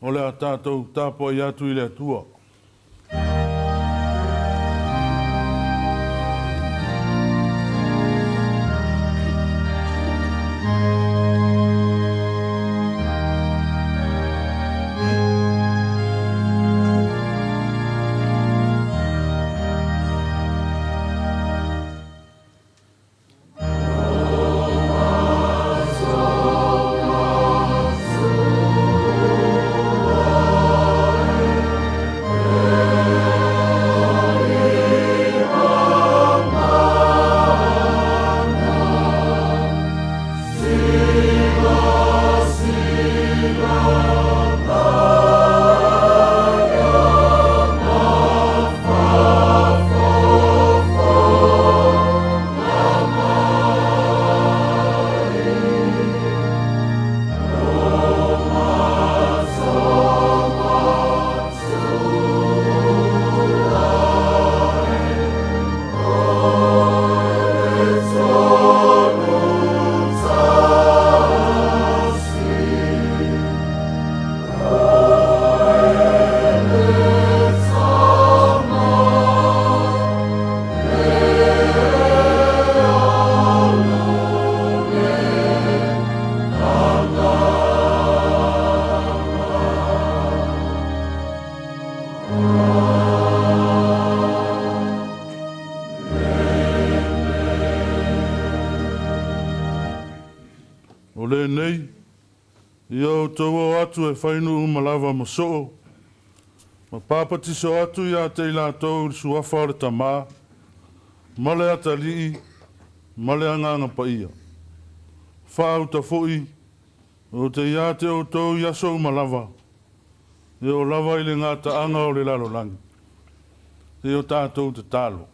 O le a tatou tapuai atu i le Atua. O lenei, ia outou o atu e fai nuu uma lava ma soo, ma papatiso atu ia te i latou i le suafa o le Tama, ma le Atalii, ma le Agaga Paia. Faauta foi, ou te ia te outou i aso uma lava, e oo lava i le gataaga o le lalolagi. Se i o tatou tatalo.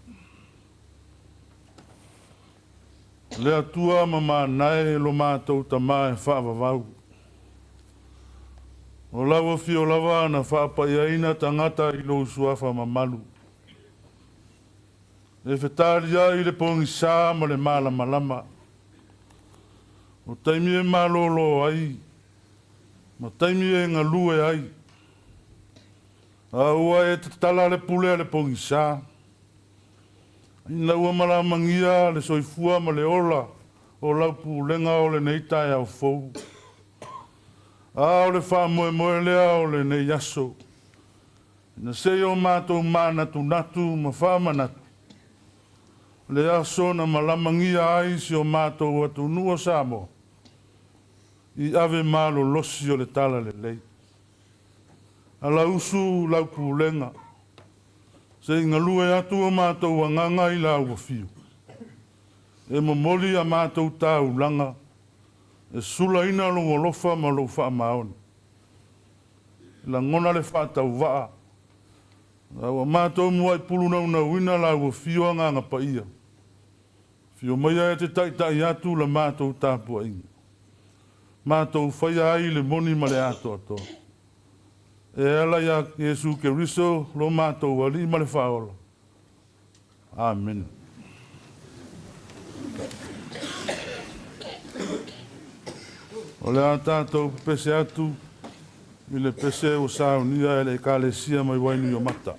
Le Atua ma manae lo matou Tama e faavavau. O lau afio lava na faapaiaina tagata i lou suafa mamalu. E fetaliai i le pogisa ma le malamalama. O taimi e malolo ai, ma taimi e galue ai. A ua e tatala le pule a le pogisa, ina ua malamagia le soifua ma le ola o lau pulega o lenei taeao fou. A o le faamoemoe lea o lenei aso, ina se i o matou manatunatu ma faamanatu le aso na malamagia ai si o matou atunuu o Samoa i ave malolosi o le talalelei. Alausu lau pulega, se i galue atu o matou agaga i lau afio, e momoli a matou taulaga, e sulaina lou alofa ma lou faamaoni. E lagona le faatauvaa, a ua matou muai pulunaunauina lau afio Agaga Paia. Afio maia e te taitai atu la matou tapuaiga. Matou faia ai le moni ma le atoatoa. E ala iā Iesu Keriso lo matou Alii ma le Faaola. Amene. O le a tatou pepese atu i le pese ua saunia e le Ekalesia mai Wainuiomata.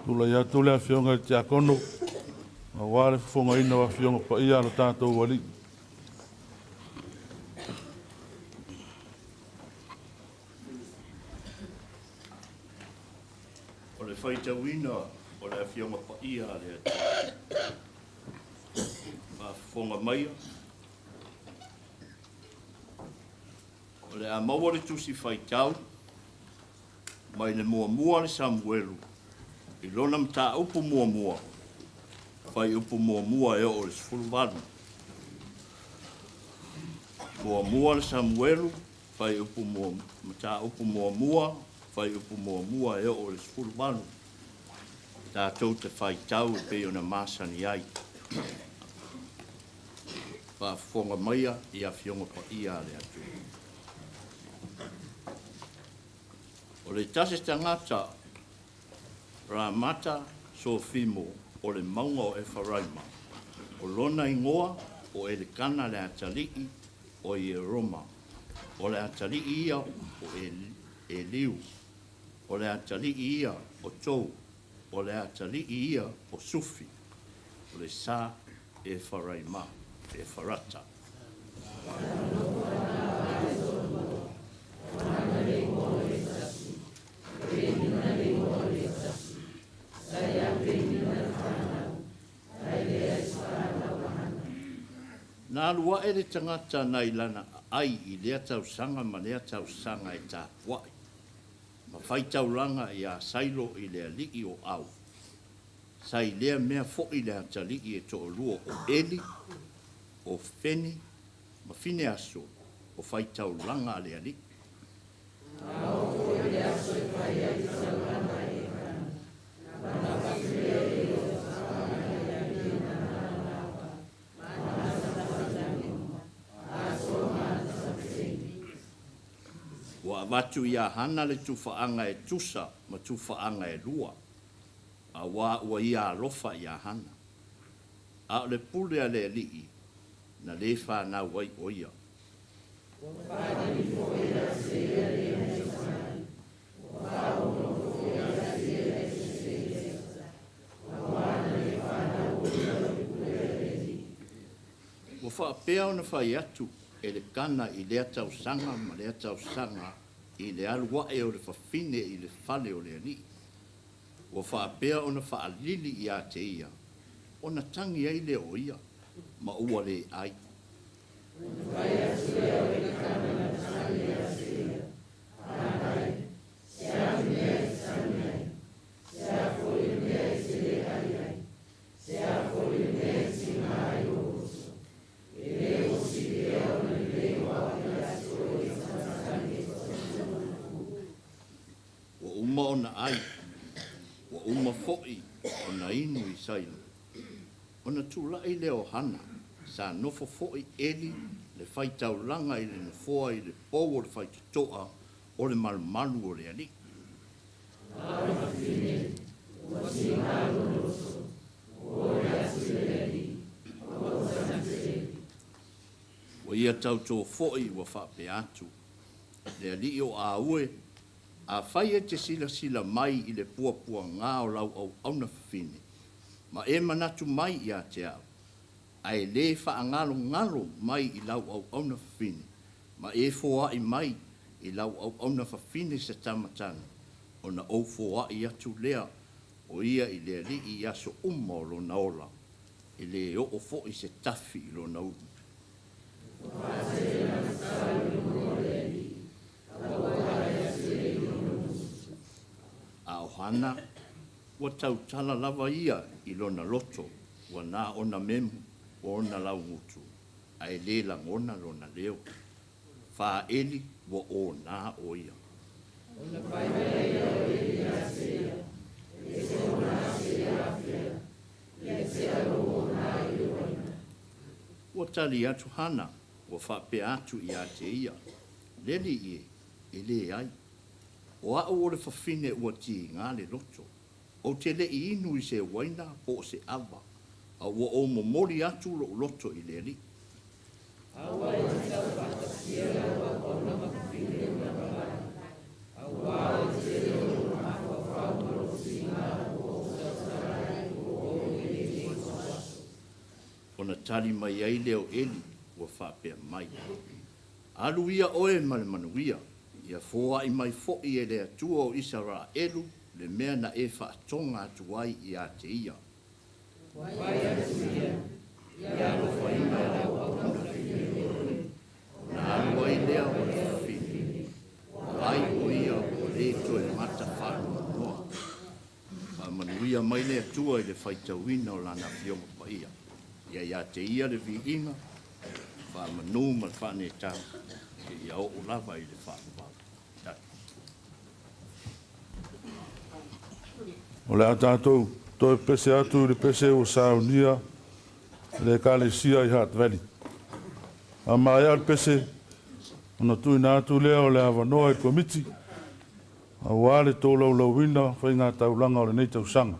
Tulai atu le Afioga i le Tiakono aua le fofogaina o Afioga Paia a lo tatou Alii. O le faitauina o le Afioga Paia a le Atua. Faafofoga maia, o le a maua le Tusi Faitau mai le Muamua a le Samuelu i lona mataupu muamua, fuaiupu muamua e oo i le 18. Muamua le Samuelu, fuaiupu mataupu muamua, fuaiupu muamua e oo i le 18. Tatou te faitau e pei ona masani ai. Faafofoga maia i Afioga Paia a le Atua. O le tasi tagata Ramata Sofimo o le mauga o Efaraima, o lona igoa o Elekana le atalii o Ieroma, o le atalii ia o Eliu, o le atalii ia o Tou, o le atalii ia o Sufi, o le sa Efaraima, Efarata. Na alu ae le tagata nai lana aai i lea tausaga ma lea tausaga e tapuai ma fai taulaga iā Sailo i le alii o Au. Sa i lea mea foi le atalii e toalua o Eli, o Feni ma Fineaso o faitaulaga a le Alii. A oo foi le aso e fai ai le taulaga i Elekana, ona avatu lea e Iehosafa ia Penina ma ana lapa, ma ana tafailagi, Aso ma ana taufeteine. Ua avatu iā Hana le tufaaga e tusa ma tufaaga e lua, auā ua ia alofa iā Hana. A o le pule a le Alii na lē fanau ai ʻo ia. Ua faalili foi ia te ia le Aitofani, ua faaono foi ia te ia le Eseteta, auā na lē fanau ʻo ia i le pule a le Alii. Ua faapea ona fai atu Elekana i lea tausaga ma lea tausaga i le alu aʻe o le fafine i le fale o le Alii. Ua faapea ona faalili ia te ia, ona tagi ai lea o ia, ma ua le ai. Ona fai atu lea o Elikana ma tali ia te ia, Hānai, se a le mea e te tagi ai? Se a foi le mea e te le ai ai? lona ai, ua uma foi ona inu i Sailo. Ona tulai lea o Hana, sa nofo foi Eli le faitaulaga i le nofoa i le pou o le faitotoa o le malumalu o le Alii. A o le fafine, ua tiga lou loto, ua oi atu i le Alii, ma ua tali atu Eli. Ua ia tautō foi ua faapea atu, Le Alii o Aue, afai e te silasila mai i le puapuagā o lau auauna fafine, ma e manatu mai ia te au, ae lē faagalogalo mai i lau auauna fafine, ma e foai mai i lau auauna fafine se tama tane, ona ou foai atu lea o ia i le Alii i aso uma o lona ola, e lē oo foi se tafi i lona ulu. Ua faatele lana sao i luma o le Alii, a ua tali atu Eli i lona uso. A o Hana, ua tautala lava ia i lona loto, ua na ona memu o ona laugutu, ae lē lagona lona leo. Fā Eli ua onā o ia. Ona fai mai lea o Eli ia te ia, E te onā seia afea? Ia tea lou onā i le uaina. Ua tali atu Hana, ua faapea atu ia te ia, Le alii e, e leai. O a'u o le fafine ua tigā le loto. Ou te le i inu i se uaina po o se ava, a ua ou momoli atu lo'u loto i le Alii. Aua e te taufaatasia lau auauna fafine ua vavai, auā o le tele o lou mafaufau ma lou tiga ua ou tautala ai ua oo i lenei ituaso. Ona tali mai ai lea o Eli, ua faapea mai, Alu ia oe ma le manuia, ia foai mai foi e le Atua o Isaraelu le mea na e faatoga atu ai ia te ia. Ua fai atu ia, Ia alofaina lau auauna fafine oe. Ona alu ai lea o le fafine, vaai o ia ua lē toe mata faanoanoa. Faamanuia mai le Atua i le faitauina o Lana Afioga Paia. Ia ia te Ia le viiga, faamanu ma le faanetaga, seia oo lava i le faavavau. Tali. O le a tatou toe pese atu i le pese ua saunia e le Ekalesia i Hutt Valley. A maea le pese, ona tuuina atu lea o le avanoa i le Komiti aua le tolaulauina faigataulaga o lenei tausaga.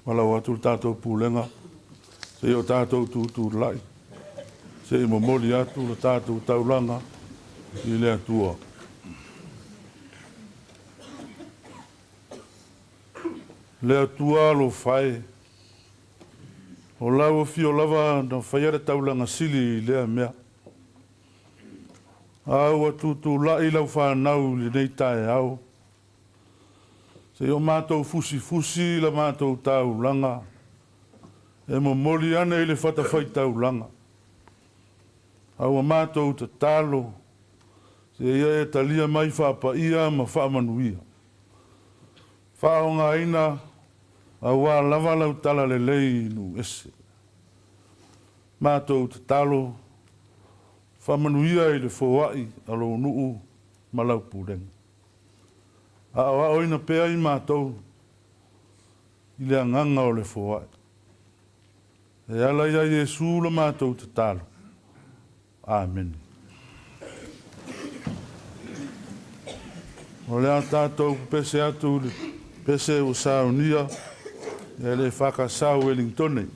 Valaau atu le tatou Pulega seia o tatou tutulai se i momoli atu le tatou taulaga i le Atua. Le Atua alofa e, o lau afio lava na faia le taulaga sili i lea mea. A ua tutulai lau fanau i lenei taeao, Se i o matou fusifusi la matou taulaga e momoli ane i le fatafaitaulaga, a ua matou tatalo, seia e talia mai faapaia ma faamanuia, faaaogaina aua lava lau talalelei i nuu ese. Matou tatalo, faamanuia i le foai a lou nuu ma lau pulega. Aoaoina pea i matou i le agaga o le foai. E ala iā Iesu la matou tatalo. Amene. O le a tatou pepese atu i le pese ua saunia e le EFKS o Uelingitone.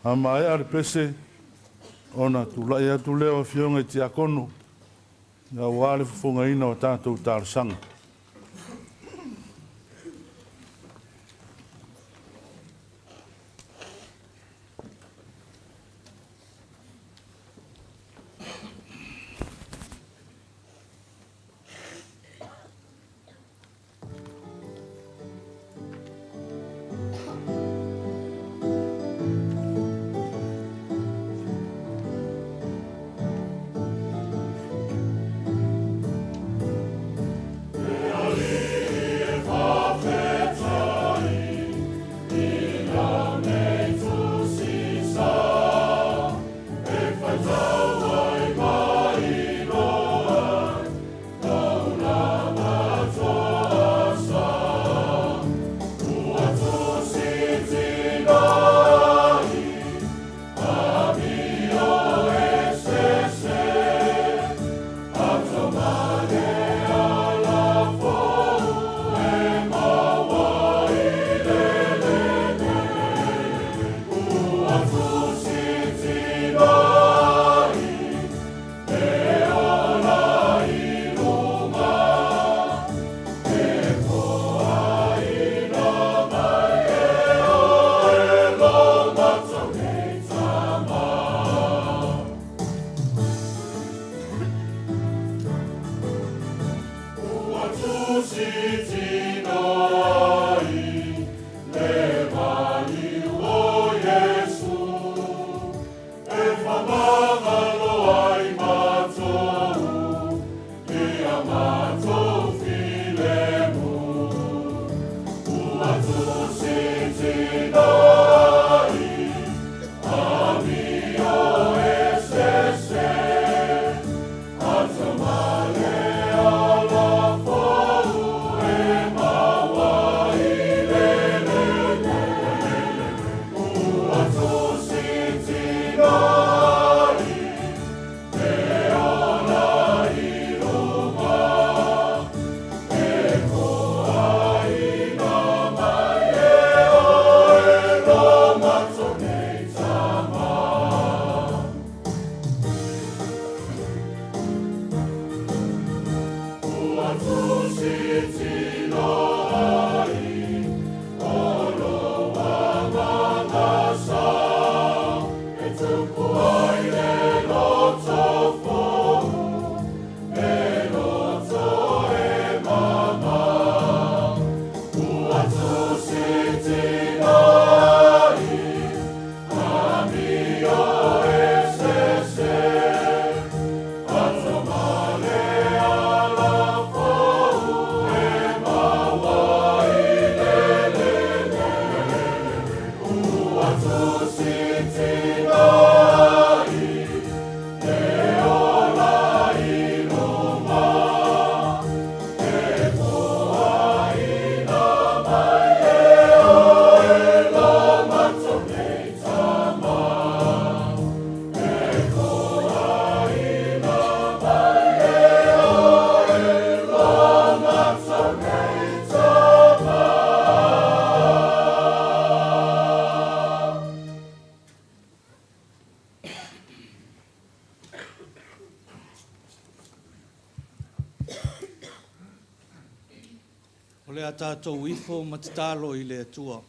A maea le pese, ona tulai atu lea o Afioga i Tiakono aua le fofogaina o a tatou talosaga. O le a tatou ifo ma tatalo i le Atua.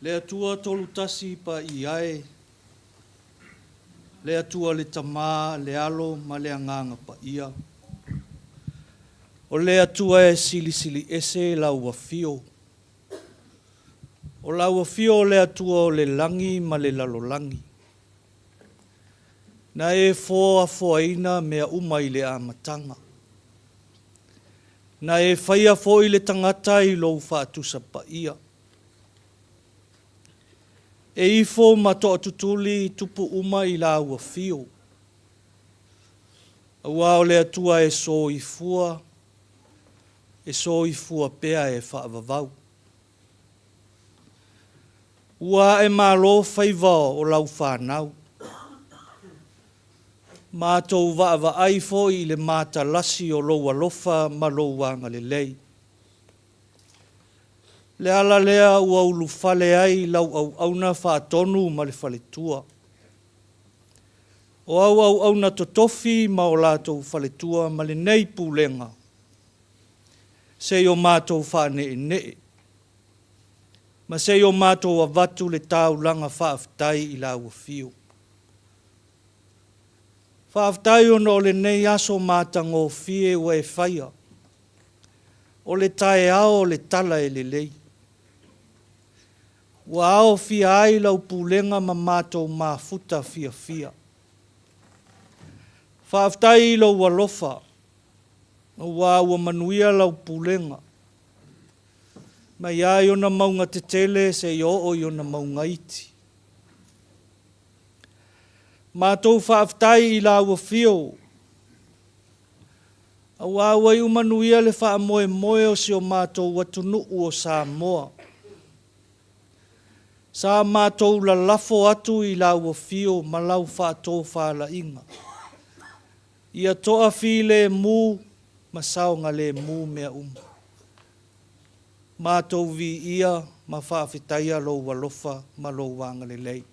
Le Atua Tolutasi Paia e, le Atua le Tama, le Alo ma le Agaga Paia. O le Atua e silisili ese lau afio. O lau afio o le Atua o le lagi ma le lalolagi. Na e foafoaina mea uma i le amataga. Na e faia foi le tagata i lou faatusa paia. E ifo ma toatutuli tupu uma i lau afio. Aua o le Atua e soifua, e soifua pea e faavavau. Ua ae malo faiva o lau fanau. Matou vaavaai foi i le matalasi o lou alofa ma lou agalelei. Le ala lea ua ulufale ai lau auauna faatonu ma le faletua. O au auauna totofi ma o latou faletua ma lenei pulega, se i o matou faaneenee, ma se i o matou avatu le taulaga faafetai i lau afio. Faafetai ona o lenei aso matagofie ua e faia, o le taeao o le tala e lelei. Ua aofia ai lau pulega ma matou mafuta fiafia. Faafetai i lou alofa, aua ua manuia lau pulega, mai lava i ona mauga tetele seia oo i ona mauga iti. Matou faafetai i lau afio, aua ua iu manuia le faamoemoe o si o matou atunuu o Samoa. Sa matou lalafo atu i lau afio ma lau faatofalaiga, ia toafilemu ma saogalemu mea uma. Matou viia ma faafetaia lou alofa ma lou agalelei.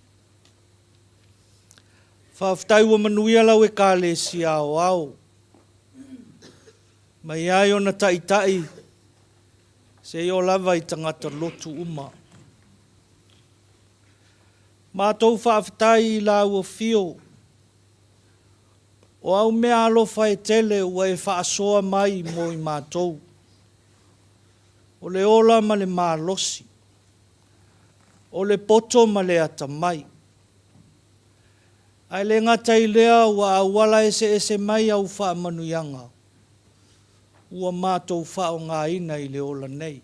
Faafetai ua manuia lau Ekalesia Aoao, mai ai ona taitai seia oo lava i tagata lotu uma. Matou faafetai i lau afio, o au meaalofa e tele ua e faasoa mai mo i matou, o le ola ma le malosi, o le poto ma le atamai. Ae le gata i lea, ua auala eseese mai au faamanuiaga ua matou faaaogaina i le ola nei.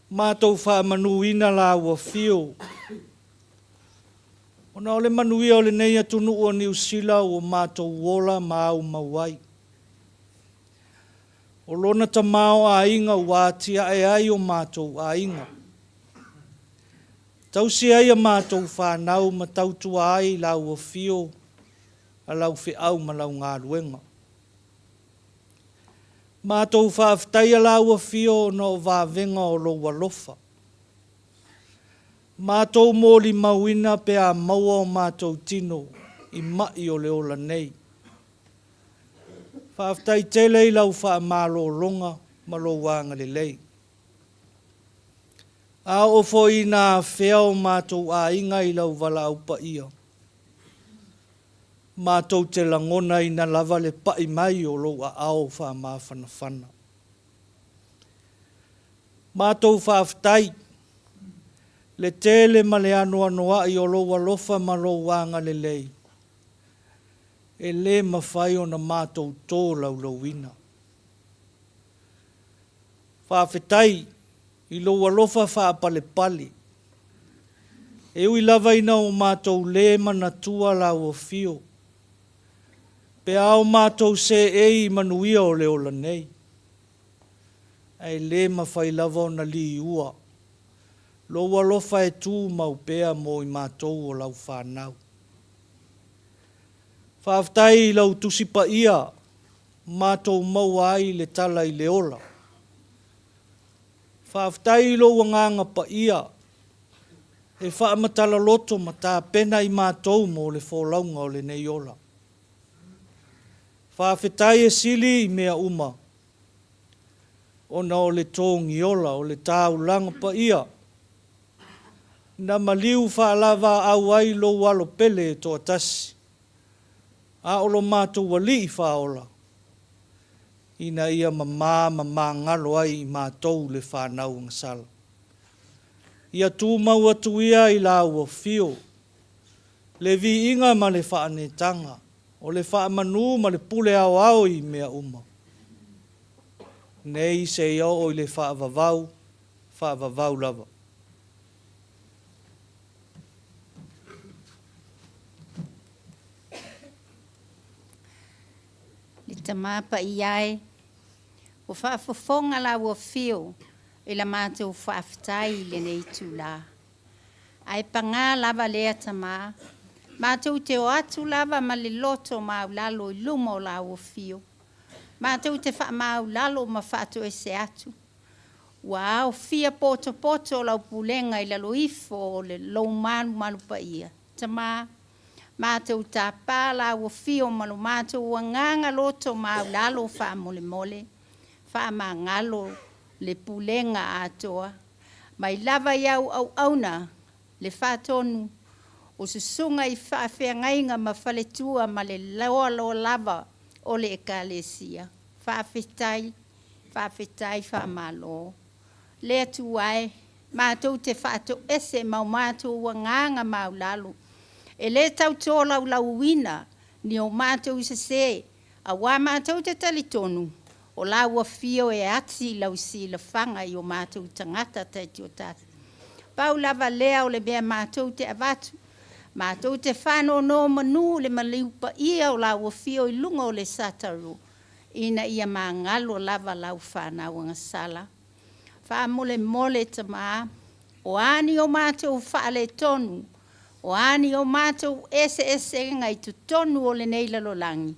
Matou faamanuina lau afio, ona o le manuia o lenei atunuu o Niu Sila ua matou ola ma aumau ai. O lona tamaoaiga ua atiae ai o matou aiga. Tausi ai a matou fanau ma tautua ai lau afio a lau feau ma lau galuega. Matou faafetaia lau afio ona o vavega o lou alofa. Matou molimauina pe a maua o matou tino i ma'i o le ola nei. Faafetai tele i lau faamalologa ma lou agalelei. A oo foi ina afea o matou aiga i lau valaau paia, matou te lagonaina lava le pai mai o lou aao faamafanafana. Matou faafetai le tele ma le anoanoai o lou alofa ma lou agalelei e le mafai ona matou tolaulauina. Faafetai i lou alofa faapalepale. E ui lava ina o matou le manatua lau afio, pe a o matou seei i manuia o le ola nei, ae le mafai lava ona liua lou alofa e tumau pea mo i matou o lau fanau. Faafetai i lau Tusi Paia matou maua ai le tala i le ola. Faafetai i lou Agaga Paia e faamatala loto ma tapena i matou mo le folauga o lenei ola. Faafetai e sili i mea uma, ona o le togiola o le taulaga paia, na maliu faalavaau ai lou alo pele e toatasi, a o lo matou Alii faaola, ina ia mamā ma magalo ai i matou le fanau agasala. Ia tumau atu ia i lāua afio, le viiga ma le faaneetaga, o le faamanu ma le pule aoao i mea uma, nei seia oo i le faavavau, faavavau lava. Le Tama Paia e, ua faafofoga la ua afio i la matou faafetai i lenei itula. Ae paga lava lea Tama, matou te o atu lava ma le loto maulalo i luma o la ua afio, matou te faamaulalo ma faatoese atu, ua aofia potopoto lau pulega i lalo ifo o lou malumalu paia. Tama, matou tapa la ua afio ma lo matou agaga loto maulalo faamolemole, faamagalo le pulega atoa, mai lava i au auauna le faatonu o susuga i faafeagaiga ma faletua ma le loaloa lava o le Ekalesia. Faafetai, faafetai, faamalo. Le Atua e, matou te faatoese ma o matou agaga maulalo, e lē tau tolaulauina ni o matou sesē, auā matou te talitonu o la ua afio e ati lau silafaga i o matou tagata taitoatasi. Pau lava lea o le mea matou te avatu, matou te faanonomanu i le maliu paia o la ua afio i luga o le sataru, ina ia magalo lava lau fanau agasala. Faamolemole Tamā, o a ni o matou faaletonu, o a ni o matou eseesega i totonu o lenei lalolagi,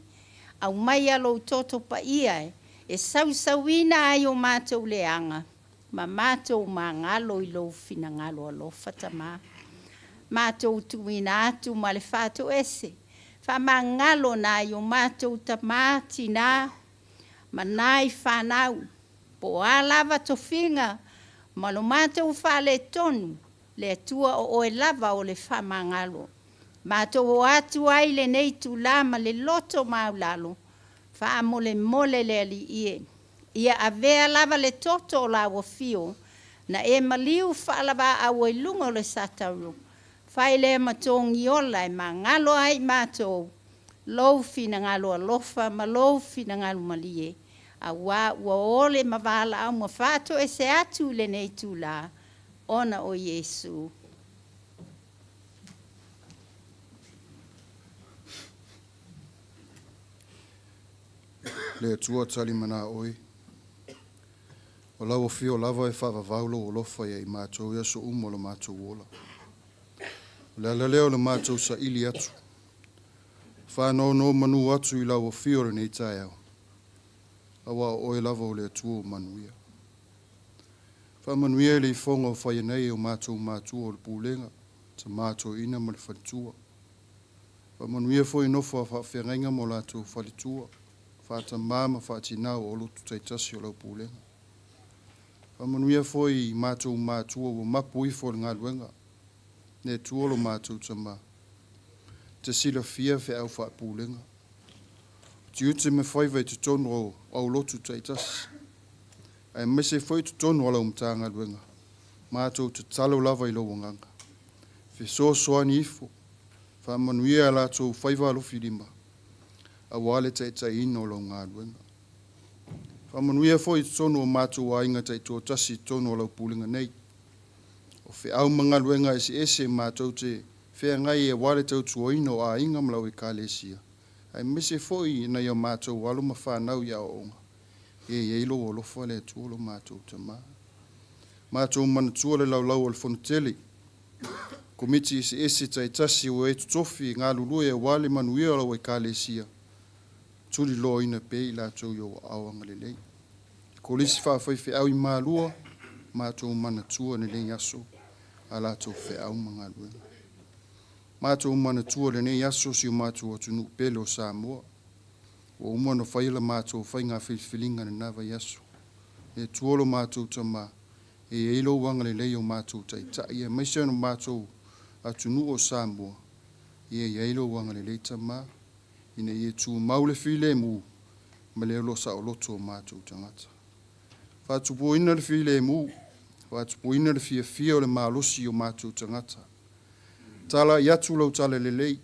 aumaia lou toto paia e sausauina ai o matou leaga ma matou magalo i lou finagalo alofa. Tamā, matou tuuina atu ma le faatoese, faamagalo nai o matou tamā, tinā ma nai fanau, po o a lava tofiga ma lo matou faaletonu, le Atua o oe lava o le faamagalo. Matou o atu ai i lenei itulā ma le loto maulalo, faamolemole le Alii e, ia avea lava le toto o la ua afio na e maliu faalavaau ai i luga o le satauro, fai lea ma togiola e magalo ai i matou lou finagalo alofa ma lou finagalo malie, auā ua ole ma valaau ma faatoese atu i lenei itulā ona o Iesu. Le Atua tali mana oe. O lau afio lava e faavavau lou alofa ia i matou i aso uma o lo matou ola. O le ala lea o le matou saili atu, faanonomanu atu i lau afio i lenei taeao, aua o oe lava o le Atua o manuia. Faamanuia i le ifoga o faia nei e o matou matua o le pulega, tama toeaina ma le faletua. Faamanuia foi i nofo a faafeagaiga ma o latou faletua, faatamā ma faatinā o lotu taitasi o lau pulega. Faamanuia foi i matou matua ua mapu ifo i le galuega, le Atua lo matou Tamā, te silafia feau faapulega, o tiute ma faiva i totonu o au lotu taitasi, aemaise foi i totonu o lau Matagaluega, matou tatalo lava i lou agaga. Fesoasoani ifo, faamanuia a latou faiva alofilima, aua le taitaiina o lau galuega. Faamanuia foi i totonu o matou aiga taitoatasi i totonu o lau pulega nei. O feau ma galuega eseese matou te feagai aua le tautuaina o aiga ma lau Ekalesia, aemaise foi i nai o matou alo ma fanau i aoaoga, e i ai lou alofa le Atua lo matou Tama. Matou manatua le laulau o le Fonotele, Komiti eseese taitasi ua e totofi e galulue aua le manuia o lau Ekalesia, tuliloaina pea i latou i ou aao agalelei. Kolisi faafaifeau i Malua, matou manatua lenei aso a latou feau ma galuega. Matou manatua lenei aso si o matou atunuu pele o Samoa. Ua uma ona faia la matou faiga filifiliga i lena vaiaso. Le Atua lo matou Tama, e i ai lou agalelei i o matou taitai aemaise o matou atunuu o Samoa, ia i ai lou agalelei Tama, ina ia tumau le filemu ma le ola saoloto o matou tagata. Faatupuina le filemu, faatupuina le fiafia o le malosi i o matou tagata. Talai atu lau talalelei,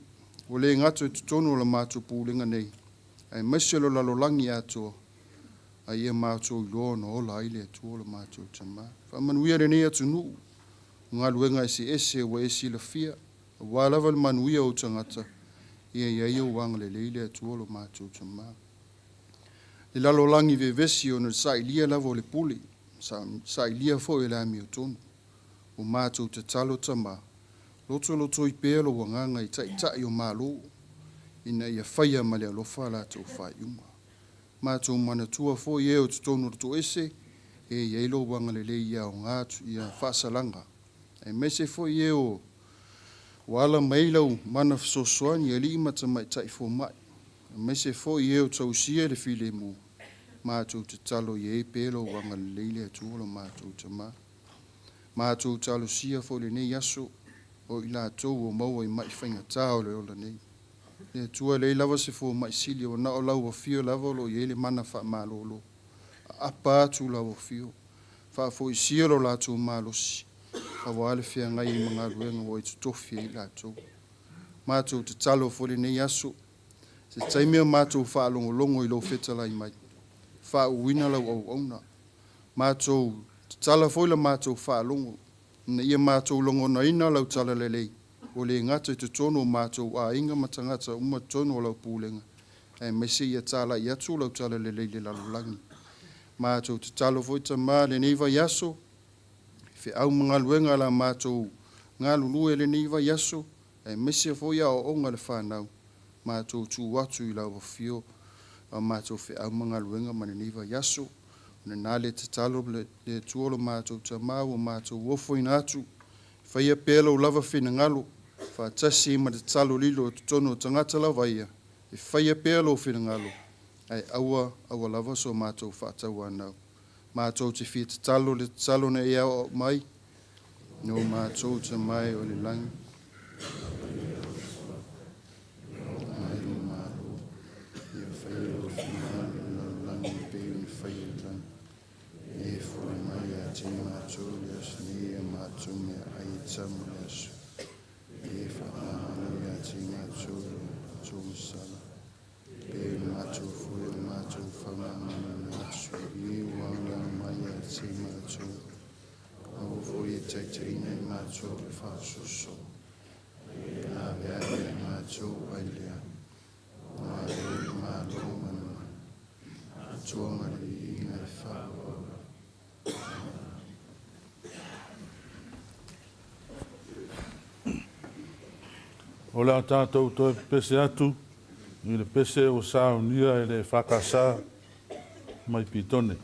ua le gata i totonu o la matou Pulega nei, aemaise o le lalolagi atoa, a ia matou iloa ona ola ai le Atua lo matou Tama. Faamanuia lenei atunuu, o galuega eseese ua e silafia, aua lava le manuia o ou tagata, ia i ai ou agalelei le Atua lo matou Tama. Le lalolagi vevesi ona o le sailia lava o le pule, sailia foi o le amiotonu. Ua matou tatalo Tama, lotolotoi pea lou agaga i taitai o Malo, ina ia faia ma le alofa a latou faaiuga. Matou manatua foi e o totonu o le toese e i ai lou agalelei ia aoga atu ia faasalaga, aemaise foi e o ua ala mai ai lau mana fesoasoani i alii ma tamaitai fomai, aemaise foi e o tausia le filemu, matou tatalo ia i ai pea lou agalelei le Atua lo matou Tama. Matou talosia foi lenei aso o i latou ua maua i ma'i faigata o le ola nei. Le Atua e leai lava se fomai sili ua na o lau afio lava o lo o i ai le mana faamalolo. Aapa atu lau afio, faafoisia lo latou malosi, aua le feagai ai ma galuega ua e totofi ai i latou. Matou tatalo foi lenei aso, se taimi o matou faalogologo i lou fetalai mai, faauuina lau auauna. Matou tatala foi la matou faalogo, ina ia matou logonaina lau talalelei, ua le gata i totonu o matou aiga ma tagata uma totonu o lau pulega, aemaise ia talai atu lau talalelei i le lalolagi. Matou tatalo foi Tama lenei vaiaso, i feau ma galuega a la matou galulue lenei vaiaso, aemaise foi aoaoga a le fanau, matou tuu atu i lau afio a matou feau ma galuega ma lenei vaiaso. O lena le tatalo le Atua lo matou Tama ua matou ofoina atu, faia pea lou lava finagalo, faatasi ai ma le tatalo lilo i totonu o tagata lava ia, e faia pea lou finagalo, ae aua, aua lava so matou faatauanau. Matou te fia tatalo le tatalo na e aoao mai, No matou Tama e o le lagi, mai lou Malo, ia faia lou finagalo i le lalolagi e pei ona faia i le lagi. E fuli mai ia te matou le aso nei a matou meaai e tama le aso. E faamagalo ia te matou le matou masala, pei ona matou foi o matou faamagaloina atu i e ua aoleao mai ia te matou. Aua foi e taitaiina i matou le faasoso, e ave ave i matou ai lea, aua e le Malo ma le Atua ma le Viiga e faaauau. O le a tatou toe pepese atu i le pese ua saunia e le EFKS mai Pitone.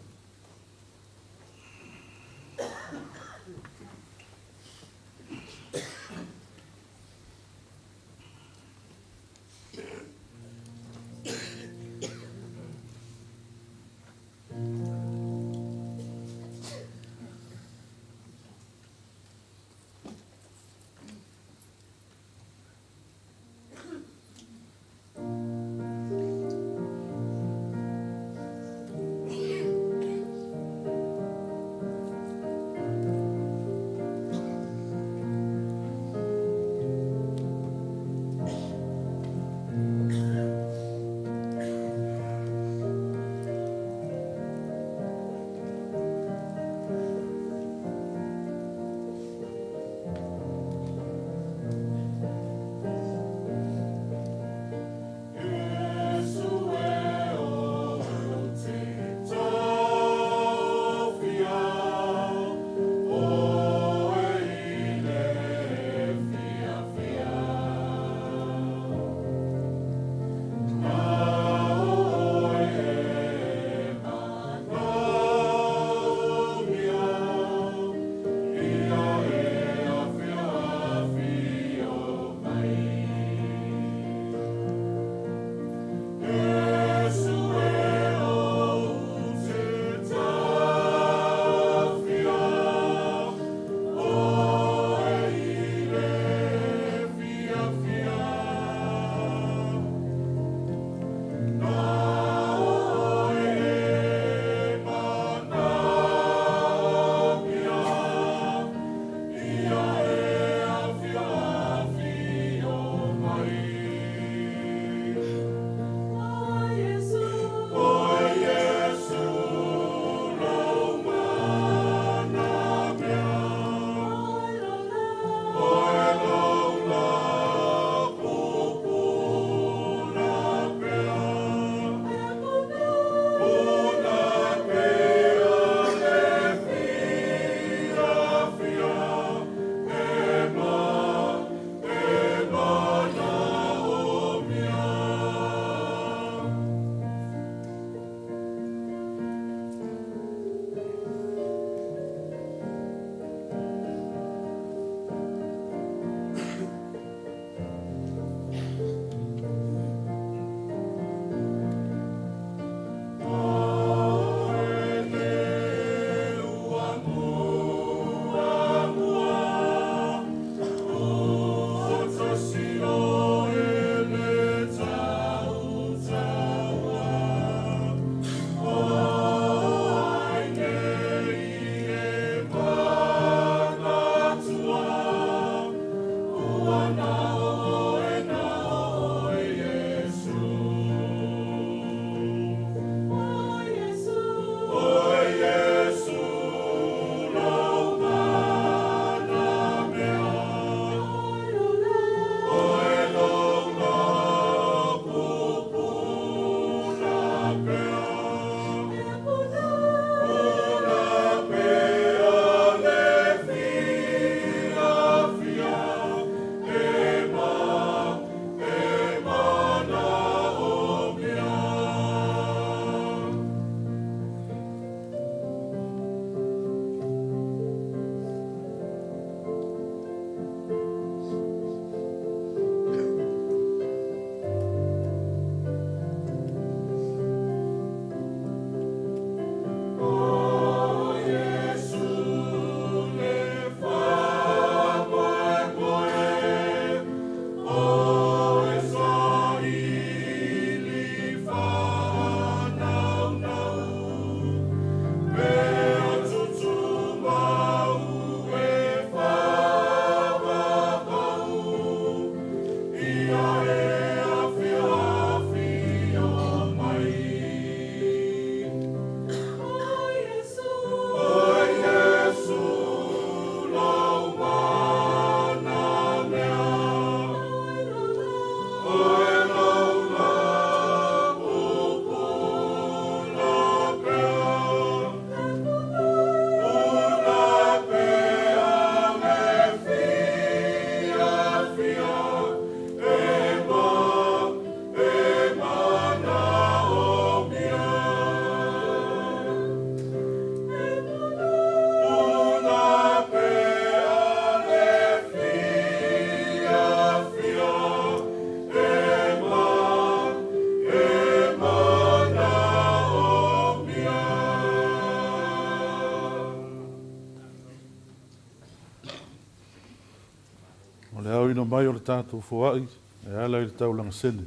mai o le tatou foai e ala i le taulaga sele.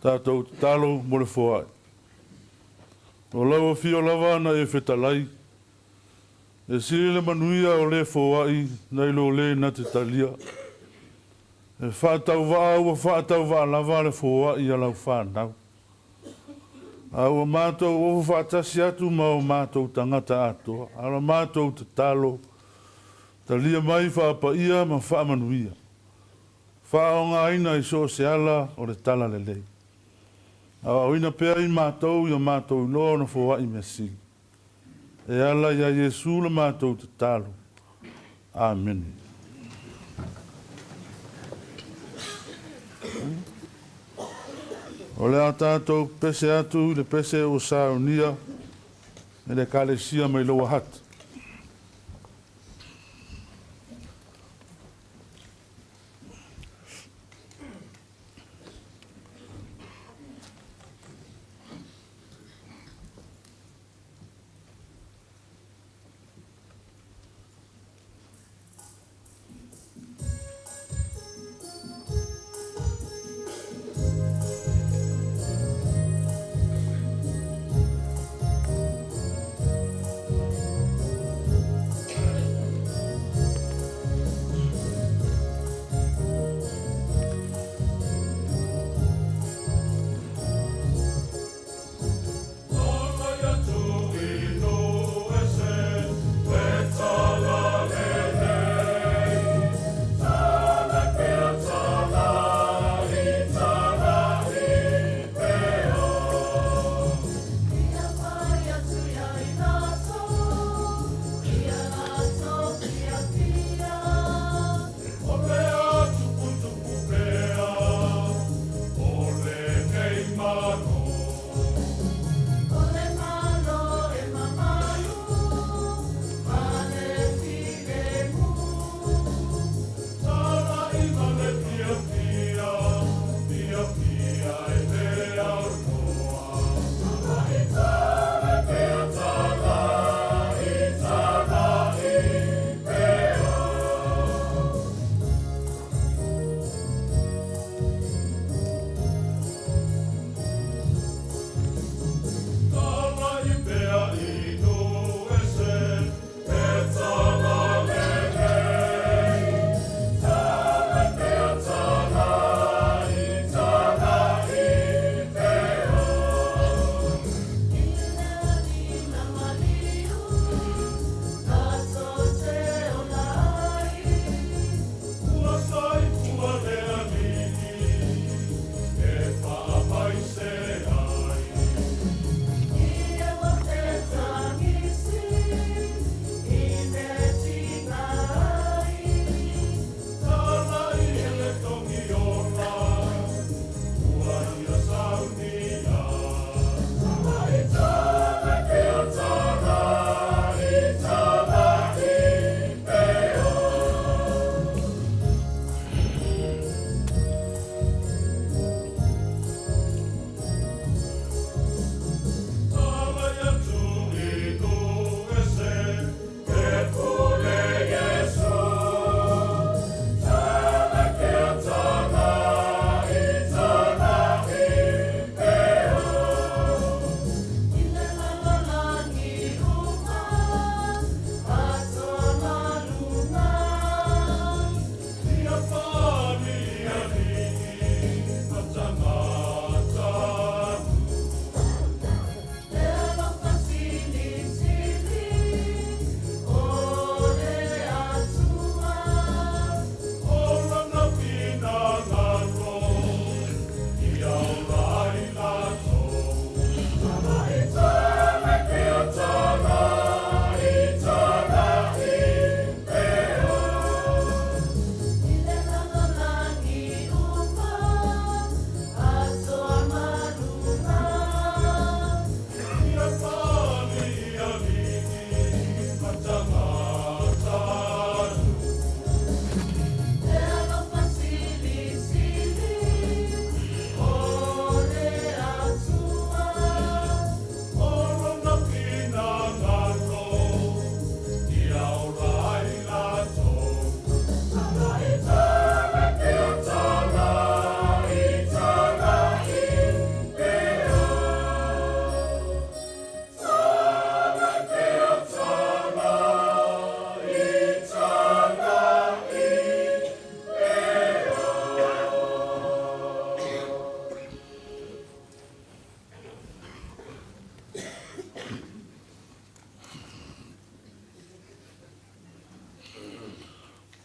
Tatou tatalo mo le foai. O lau afio lava na e fetalai, e sili le manuia o le foai nai lo le na te talia. E faatauvaa ua faatauvaa lava le foai a lau fanau. A ua matou ofo faatasi atu ma o matou tagata atoa, a o la matou tatalo, talia mai faapaia ma faamanuia, faaaogaina i so o se ala o le talalelei. Aoaoina pea i matou i o matou iloa ona foai mea sili. E ala iā Iesu la matou tatalo. Amene. O le a tatou pese atu i le pese ua saunia e le Ekalesia mai Lower Hutt.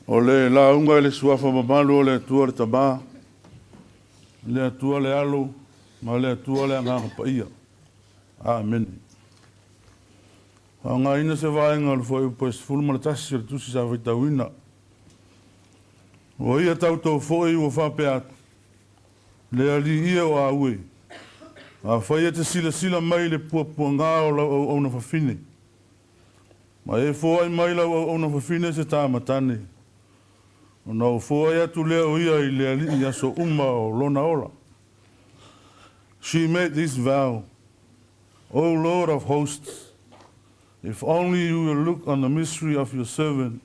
O le lauga i le Suafa mamalu o le Atua le Tama, le Atua le Alo, ma le Atua le Agaga Paia. Amene. Faaaogaina se vaega o le Fuaiupu e 11 o le Tusi sa faitauina. Ua ia tatou foi ua faapea atu, Le Alii e o au e, afai e te silasila mai i le puapuaga o lau auauna fafine, ma e foai mai lau auauna fafine se tama tane, ona ou foai atu lea o ia i le Alii i aso uma o lona ola. She made this vow, O Lord of hosts, if only you will look on the misery of your servant,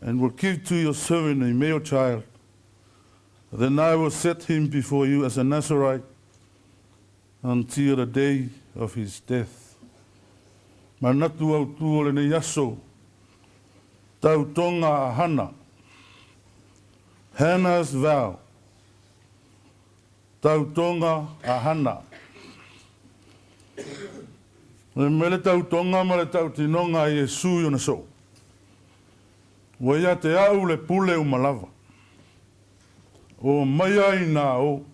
and will give to your servant a male child, then I will set him before you as a Nazarite until the day of his death. Manatu autū o lenei aso, tautoga a Hana, Hannah's vow, tautoga a Hana. Fai mai le tautoga ma le tautinoga a Iesu i ona soo. Ua ia te au le pule uma lava. O maia inā o.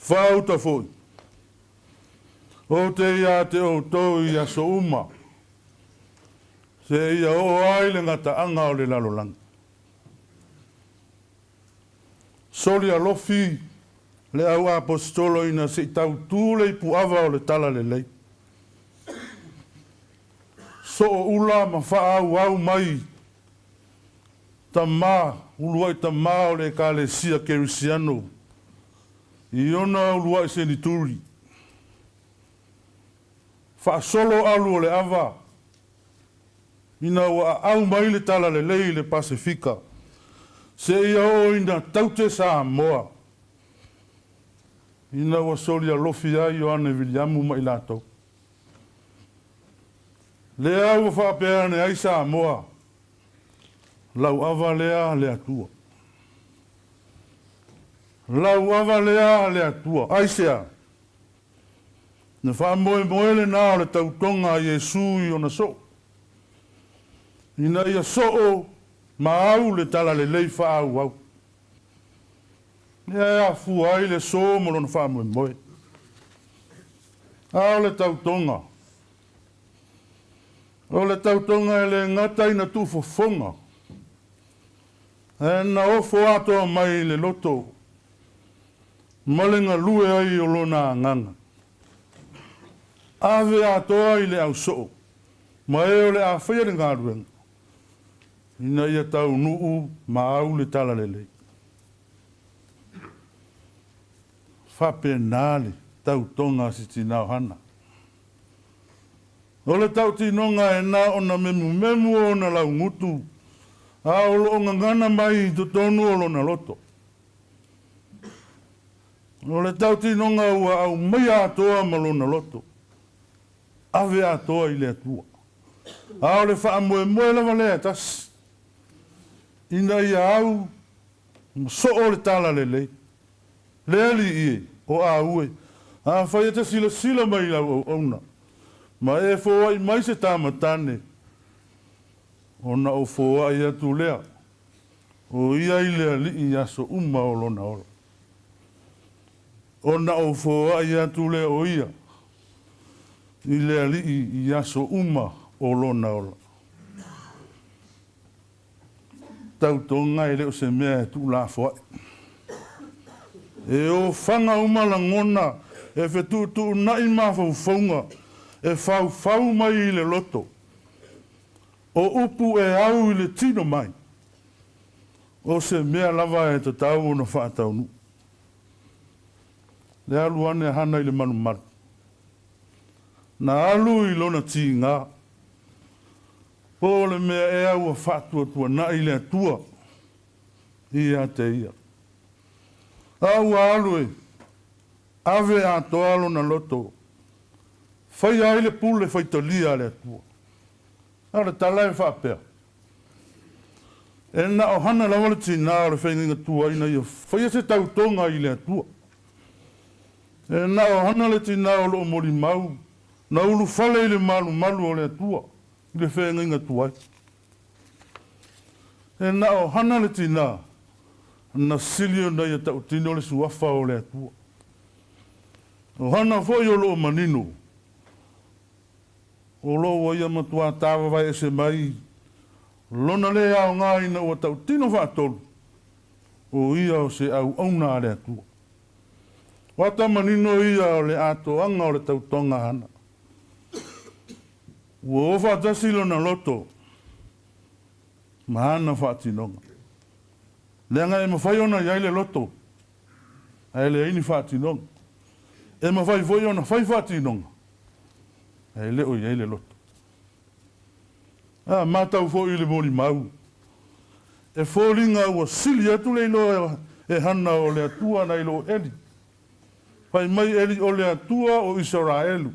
Whāuta foi. O te ia te outou i aso uma, seia oo ai le gataaga o le lalolagi. Soli alofi le au apositolo ina se i tautū le ipuava o le talalelei. Sooula ma faaauau mai tama, uluai tama o le Ekalesia Kerisiano i ona uluai senituri. Faasolo alu o le ava ina ua aau mai le talalelei i le Pasefika seia oo ina taute Samoa ina ua soli alofi ai Ioane Viliamu ma i latou. Lea ua faapea ane ai Samoa, lau ava lea le Atua. Lau ava lea le Atua. Aisea? Na faamoemoe lena o le tautoga a Iesu i ona soo, ina ia soo ma au le talalelei faaauau. Mea e afua ai le soo ma lona faamoemoe. A o le tautoga, o le tautoga e le gata ina tuufofoga, ae na ofo atoa mai i le loto ma le galue ai o lona agaga. Ave atoa i le ausoo ma e o le a faia le galuega, ina ia taunuu ma au le talalelei. Faapena le tautoga a si tina o Hana. O le tautinoga e na ona memumemu o ona laugutu, a o lo o gagana mai i totonu o lona loto. O le tautinoga ua aumaia atoa ma lona loto, ave atoa i le Atua. A o le faamoemoe lava lea e tasi, ina ia au ma soo le talalelei. Le Alii e, o au e, afai e te silasila mai i lau auauna, ma e foai mai se tama tane, ona ou foai atu lea, o ia i le Alii i aso uma o lona ola. Ona ou foai atu lea o ia i le Alii i aso uma o lona ola. Tautoga e le o se mea e tuulafoai. E ofaga uma lagona e fetuutuunai mafaufauga e faufau mai i le loto. O upu e au i le tino mai, o se mea lava e tatau ona faataunuu. Le alu ane a Hana i le malumalu. Na alu i lona tiga. Po o le mea ea ua faatuatuanai le Atua ia te ia. A ua alu e ave atoa lona loto, faia ai le pule faitalia a le Atua. A o le tala e faapea, E na o Hana lava le tinā o le feagaiga tuai ina ia faia se tautoga i le Atua. E na o Hana le tinā o lo o molimau na ulufale i le malumalu o le Atua i le feagaiga tuai. E na o Hana le tinā, na sili ona ia tautino le suafa o le Atua. O Hana foi o loo manino, o loo ua ia matuā tāvavae ese mai lona lē aoga ina ua tautino faatolu, o ia o se auauna a le Atua. O ata manino ia o le atoaga o le tautoga a Hana. Ua o faatasi lona loto ma ana faatinoga. Leaga e mafai ona i ai le loto, ae leai ni faatinoga. E mafai foi ona fai faatinoga, ae le o i ai le loto. A matau foi i le molimau, e foliga ua sili atu le iloa e Hana o le Atua nai lo Eli. Fai mai Eli o le Atua o Isaraelu,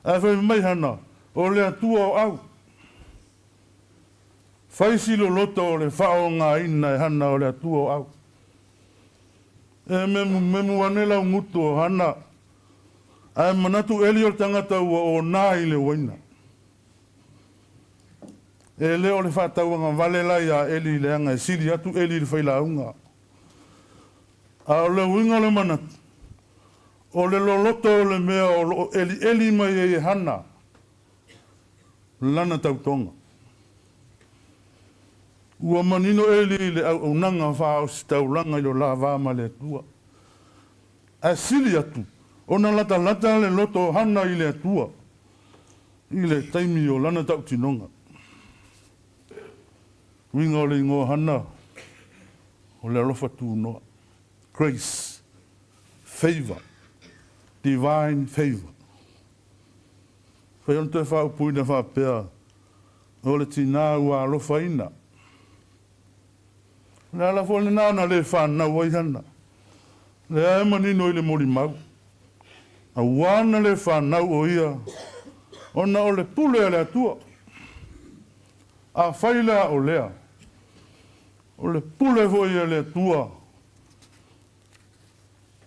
ae fai mai Hana o le Atua o au. Fai si loloto o le faaaogaina e Hana o le Atua o au. E memumemu ane lau gutu o Hana, ae manatu Eli o le tagata ua ona i le uaina. E le o le faatauagavale la iā Eli leaga e sili atu Eli i le failauga. A o le uiga o le manatu, o le loloto o le mea o lo o elieli mai ai e Hana lana tautoga. Ua manino Eli i le auaunaga faaositaulaga i lo la va ma le Atua. Ae sili atu ona latalata le loto o Hana i le Atua i le taimi o lana tautinoga. Uiga o le igoa Hana o le alofa tunoa, grace, favour, divine favour. Fai ona toe faaupuina faapea, O le tinā ua alofaina. O le ala foi lena na le fanau ai Hana. Lea e manino i le molimau, aua na le fanau o ia ona o le pule a le Atua. Afai la o lea, o le pule foi a le Atua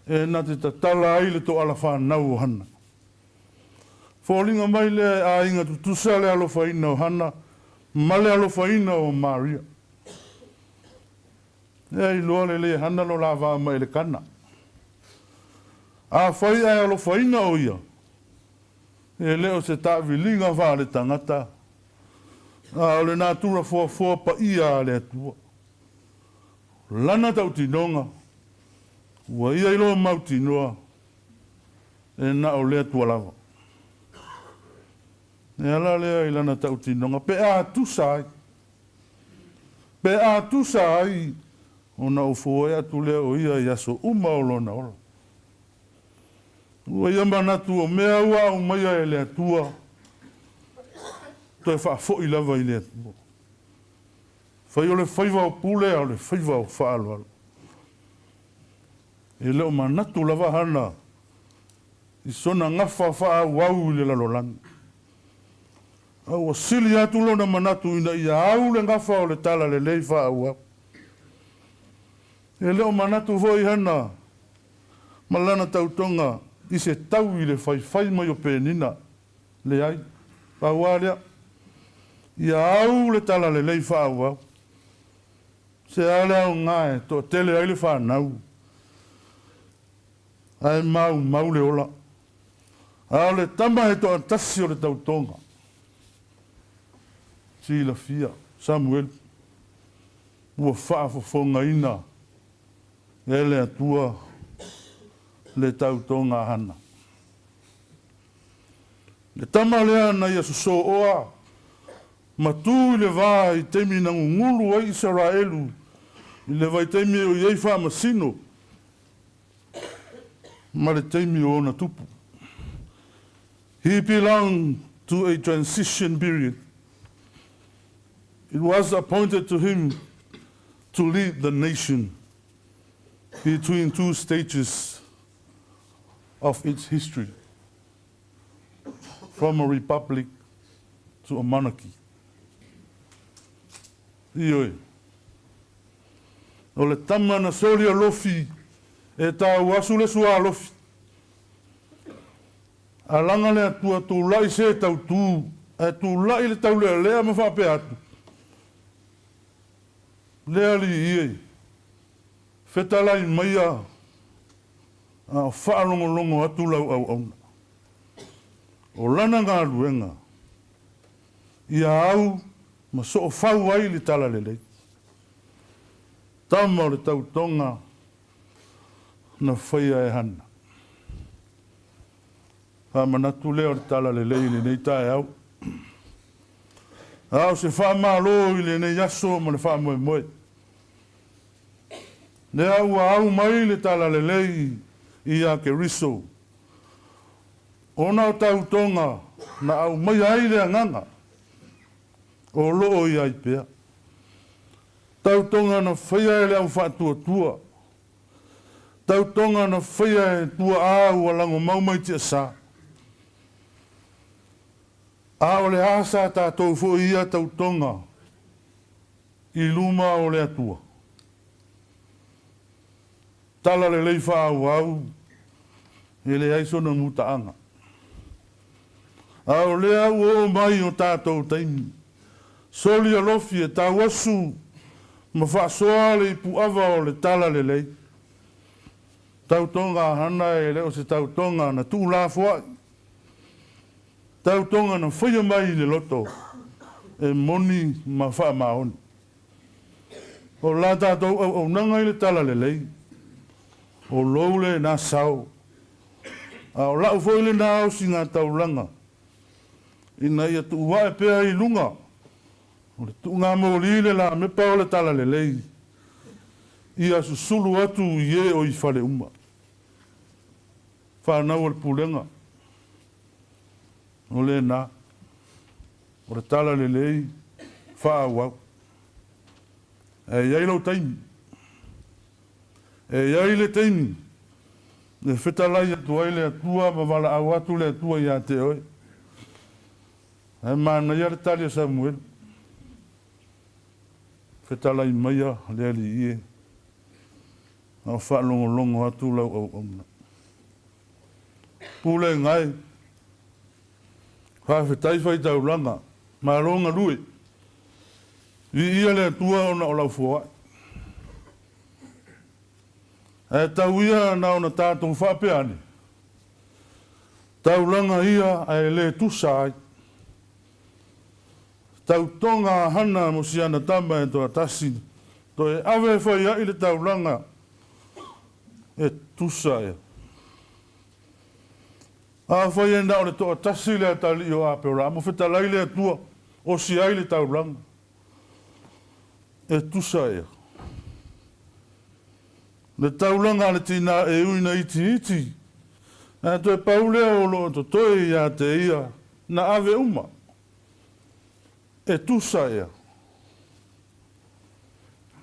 e na te tatala ai le toala fanau o Hana. Foliga mai lea e aiga tutusa le alofaina o Hana ma le alofaina o Maria. Ea iloa lelei e Hana lo la va ma Elekana. Afai ae alofaina o ia, e le o se taaviliga faaletagata, a o le natura foafoa paia a le Atua. O lana tautinoga, ua ia iloa mautinoa e na o le Atua lava. E ala lea i lana tautinoga, pe a tusa ai, pe a tusa ai ona ou foe atu lea o ia i aso uma o lona ola. Ua ia manatu o mea ua aumaia e le Atua, toe faafoi lava i le Atua. Fai o le faiva o pule a o le faiva o faaaloalo. E le o manatu lava Hana i sona gafa faaauau i le lalolagi. A ua sili atu lona manatu ina ia au le gafa o le talalelei faaauau. E le o manatu foi Hana ma lana tautoga i se tau i le faifai mai o Penina. Leai, pau lava lea, ia au le talalelei faaauau. Se a le aoga e toatele ai le fanau, ae maumau le ola. A o le tama he toatasi o le tautoga. Silafia, Samuelu, ua faafofogaina e le Atua le tautoga a Hana. Le tama lea na ia sosooa ma tu i le va i taimi na gugulu ai Isaraelu i le vaitaimi o i ai faamasino ma le taimi o ona tupu. He belonged to a transition period. It was appointed to him to lead the nation between two stages of its history, from a republic to a monarchy. Ioe. O le tama na soli a Lofi e tau asu le sualofi. A laga le Atua tulai se tau tu, ae tulai le taulealea ma faapea atu. Le Alii e, fetalai maia a o faalogologo atu lau auauna. O lana galuega, ia au ma soofau ai le talalelei. Tama o le tautoga na faia e Hana. Faamanatu lea o le talalelei i lenei taeao. A o se faamalo i lenei aso ma le faamoemoe. Lea ua au mai le talalelei ia Keriso, ona o tautoga na aumaia ai le agaga o lo o i ai pea. Tautoga na faia e le au faatuatua, tautoga na faia e tuaa ua lagomau mai tiasa. A o le a sa tatou foi ia tautoga i luma o le Atua? Talalelei faaauau, e leai sona mutaaga. A o lea ua oo mai o tatou taimi, soli alofi e tauasu ma faasoa le ipuava o le talalelei. Tautoga a Hana e le o se tautoga na tuulafoai, tautoga na faia mai i le loto e moni ma faamaoni. O la tatou auaunaga i le talalelei, o lou lena sao, a o la'u foi lena osigataulaga, ina ia tuu a'e pea i luga o le tuugamoli le lamepa o le talalelei, ia susulu atu i e o i fale uma. Fanau o le Pulega, o lena, o le talalelei faaauau. Ae i ai lou taimi. E i ai le taimi e fetalai atu ai le Atua ma valaau atu le Atua ia te oe. Ae manaia le tali a Samuelu, Fetalai maia le Alii e, a o faalogologo atu lau auauna. Pulega e, faafetai faitaulaga, malo galue. Viia le Atua ona o lau foai. Ae tau ia na ona tatou faapea ane, Taulaga ia ae le tusa ai. Tautoga a Hana mo si ana tama e toatasi, toe ave e fai ai le taulaga e tusa ea. Afai e na o le toatasi le atalii o Aperamo, fetalai le Atua, osi ai le taulaga. E tusa ea. Le taulaga a le tinā e ui na itiiti, ae toe pau lea o lo o totoe ia te ia na ave uma. E tusa ea.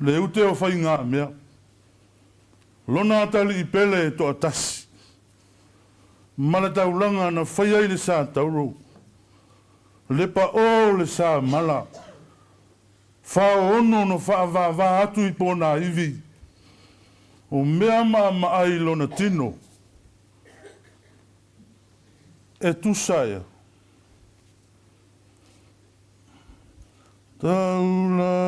Le ute o faigamea. Lona atalii pele e toatasi. Ma le taulaga na fai ai le sa tauro. Le paʻō le sa mala. Faoono na faavāvā atu i pōnāiwi, o mea maʻamaʻai lona tino, e tusa ea. Taulaga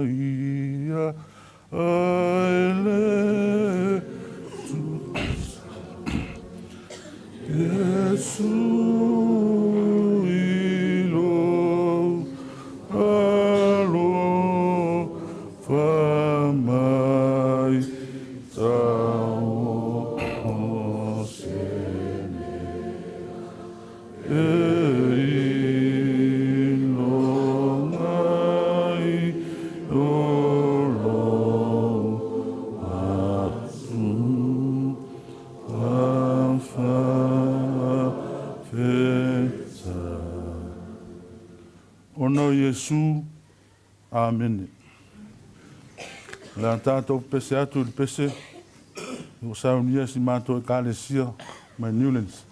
ia e le tusa. Iesu i lou alofa mai tau o se mea e iloga ai o lou atu. Ona o Iesu. Amene. O le a tatou pese atu i le pese ua saunia si matou Ekalesia mai Newlands.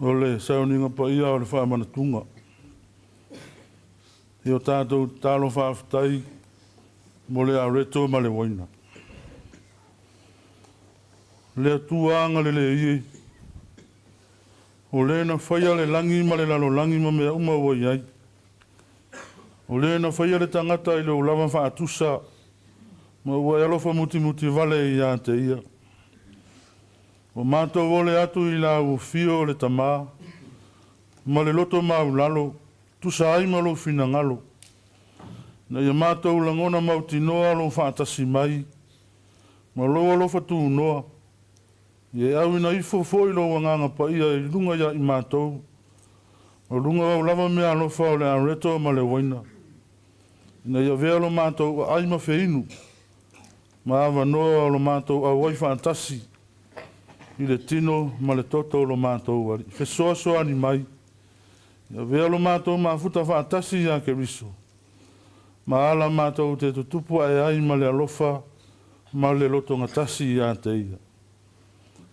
O le sauniga paia o le faamanatuga i o tatou tatalo faafetai mo le areto ma le uaina. Le Atua agalelei e, o Le na faia le lagi ma le lalolagi ma mea uma ua i ai. O Le na faia le tagata i Lou lava faatusa ma ua e alofa mutimuti vale ia te ia. Ua matou ole atu i Lau Afio o le Tama ma le loto maulalo, tusa ai ma Lou finagalo, ina ia matou lagona mautinoa Lou faatasi mai ma Lou alofa tunoa, Ia e auina ifo foi lou Agaga Paia i luga ia i matou, o luga o au lava meaalofa o le areto ma le uaina, ina ia avea lo matou aai ma feinu, ma avanoa o lo matou auai faatasi i le tino ma le toto o lo matou Alii. Fesoasoani mai, ia avea lo matou mafuta faatasi ia Keriso, ma ala matou te tutupu ae ai ma le alofa ma le lotogatasi ia te Ia.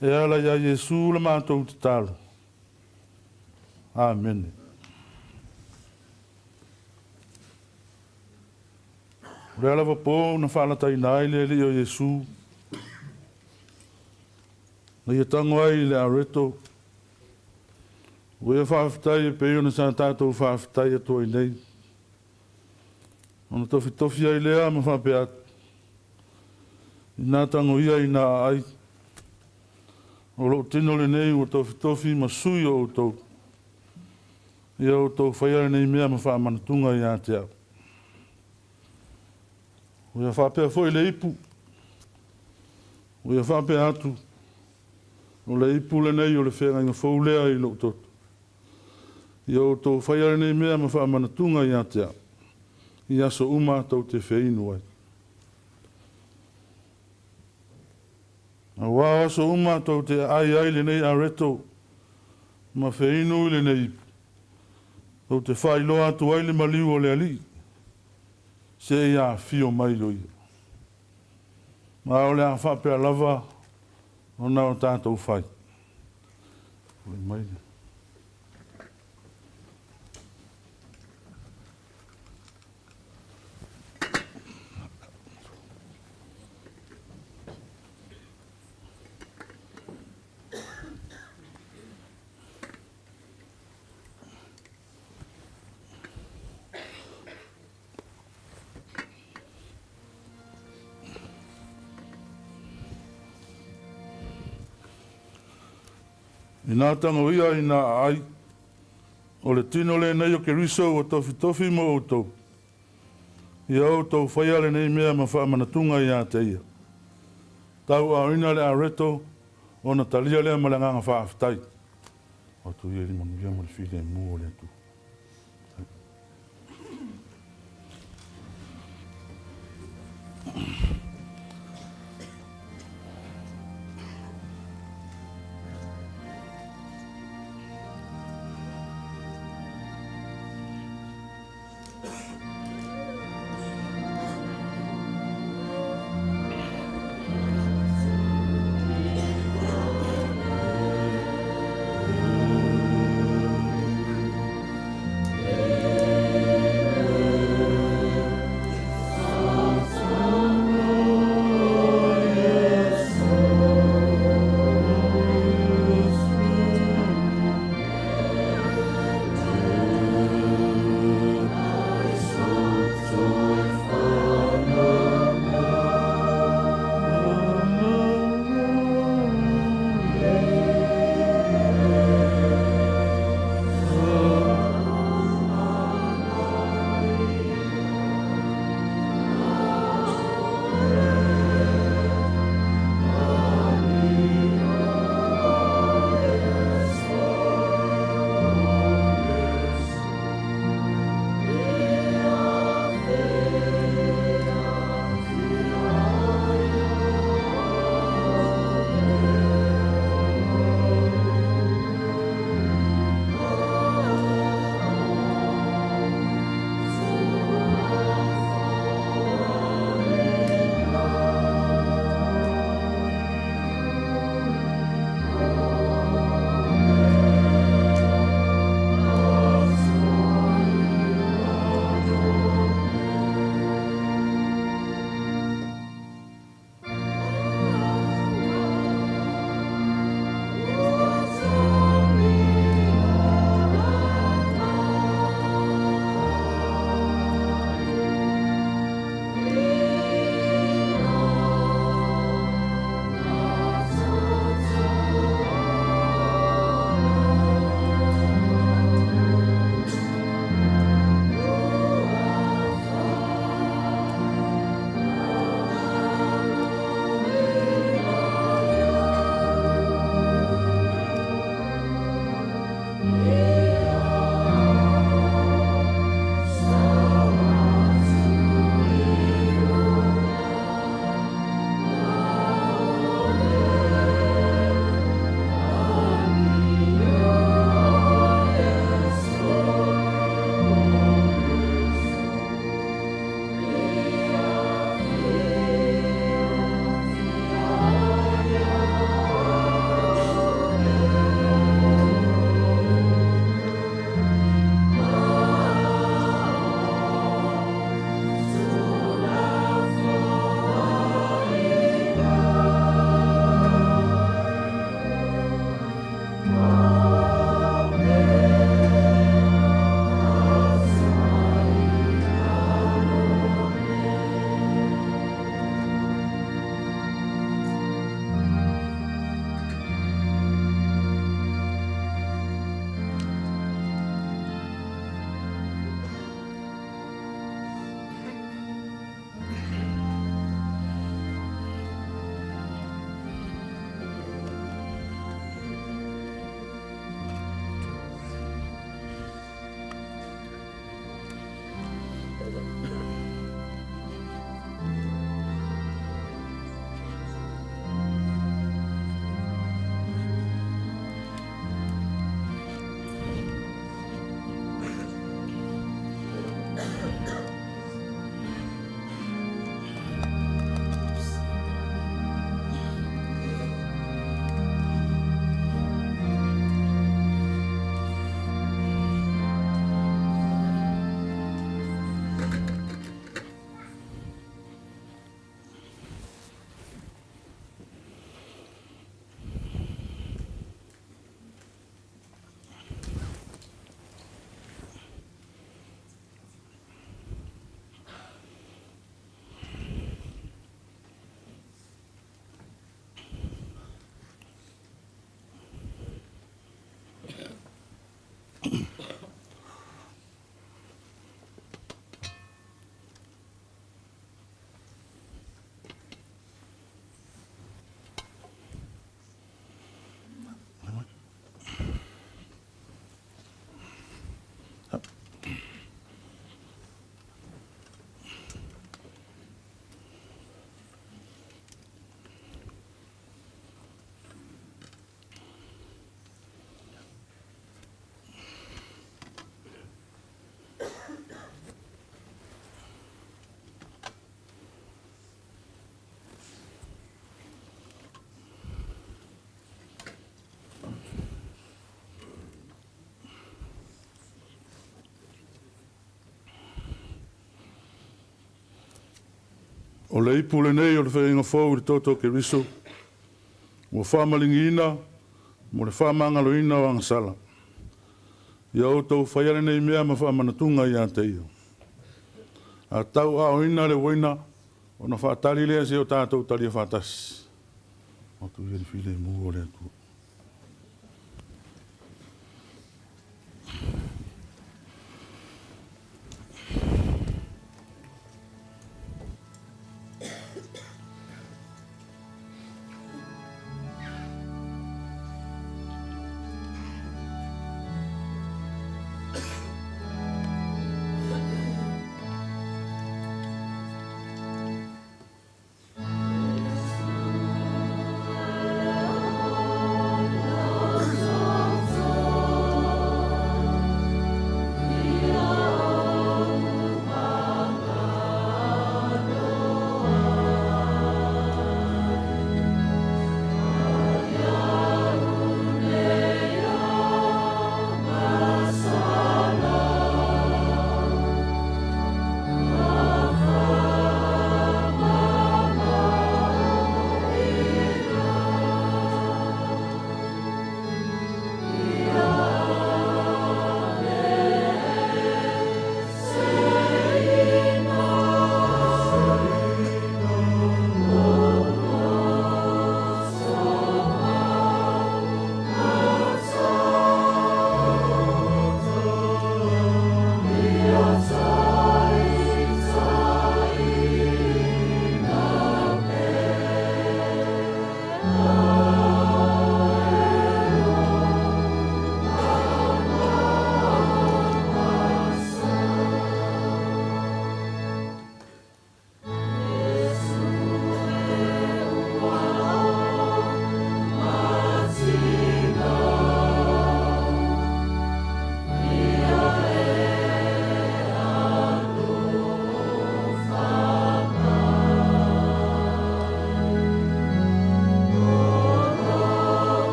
E ala iā Iesu la matou tatalo. Amene. O lea lava po na faalataina ai le Alii o Iesu, na ia tago ai i le areto, ua ia faafetai e pei ona sa tatou faafetai atu ai nei. Ona tofitofi ai lea ma faapea atu, Inā tago ia ina aai, o lou tino lenei ua tofitofi ma sui o outou. Ia outou faia lenei mea ma faamanatuga ia te au. Ua ia faapea foi le ipu, ua ia faapea atu, O le ipu lenei o le feagaiga fou lea i lou toto. Ia outou faia lenei mea ma faamanatuga ia te au, i aso uma tou te feinu ai. Aua o aso uma tou te aai ai lenei areto ma feinu i lenei ipu, tou te faailoa atu ai le maliu o le Alii, seia afio mai o Ia. Ma o le a faapea lava ona o tatou fai. Tulai mai le. Inā tango ia i nā aai, o le tino lenei o Keriso ua tofitofi mo outou. Ia outou faia lenei mea ma faamanatuga ia te ia. Tauaaoina le areto ona talia lea ma le agaga faafetai. Atu ia i le manuia ma le filemu o le Atua. O le ipu lenei o le Feagaiga Fou i le toto o Keriso, ua faamaligiina mo le faamagaloina o agasala. Ia outou faia lenei mea ma faamanatuga ia te ia. A tauaaoina le uaina, ona faatali lea seia o tatou talia faatasi. Atu ia le filemu o le Atua.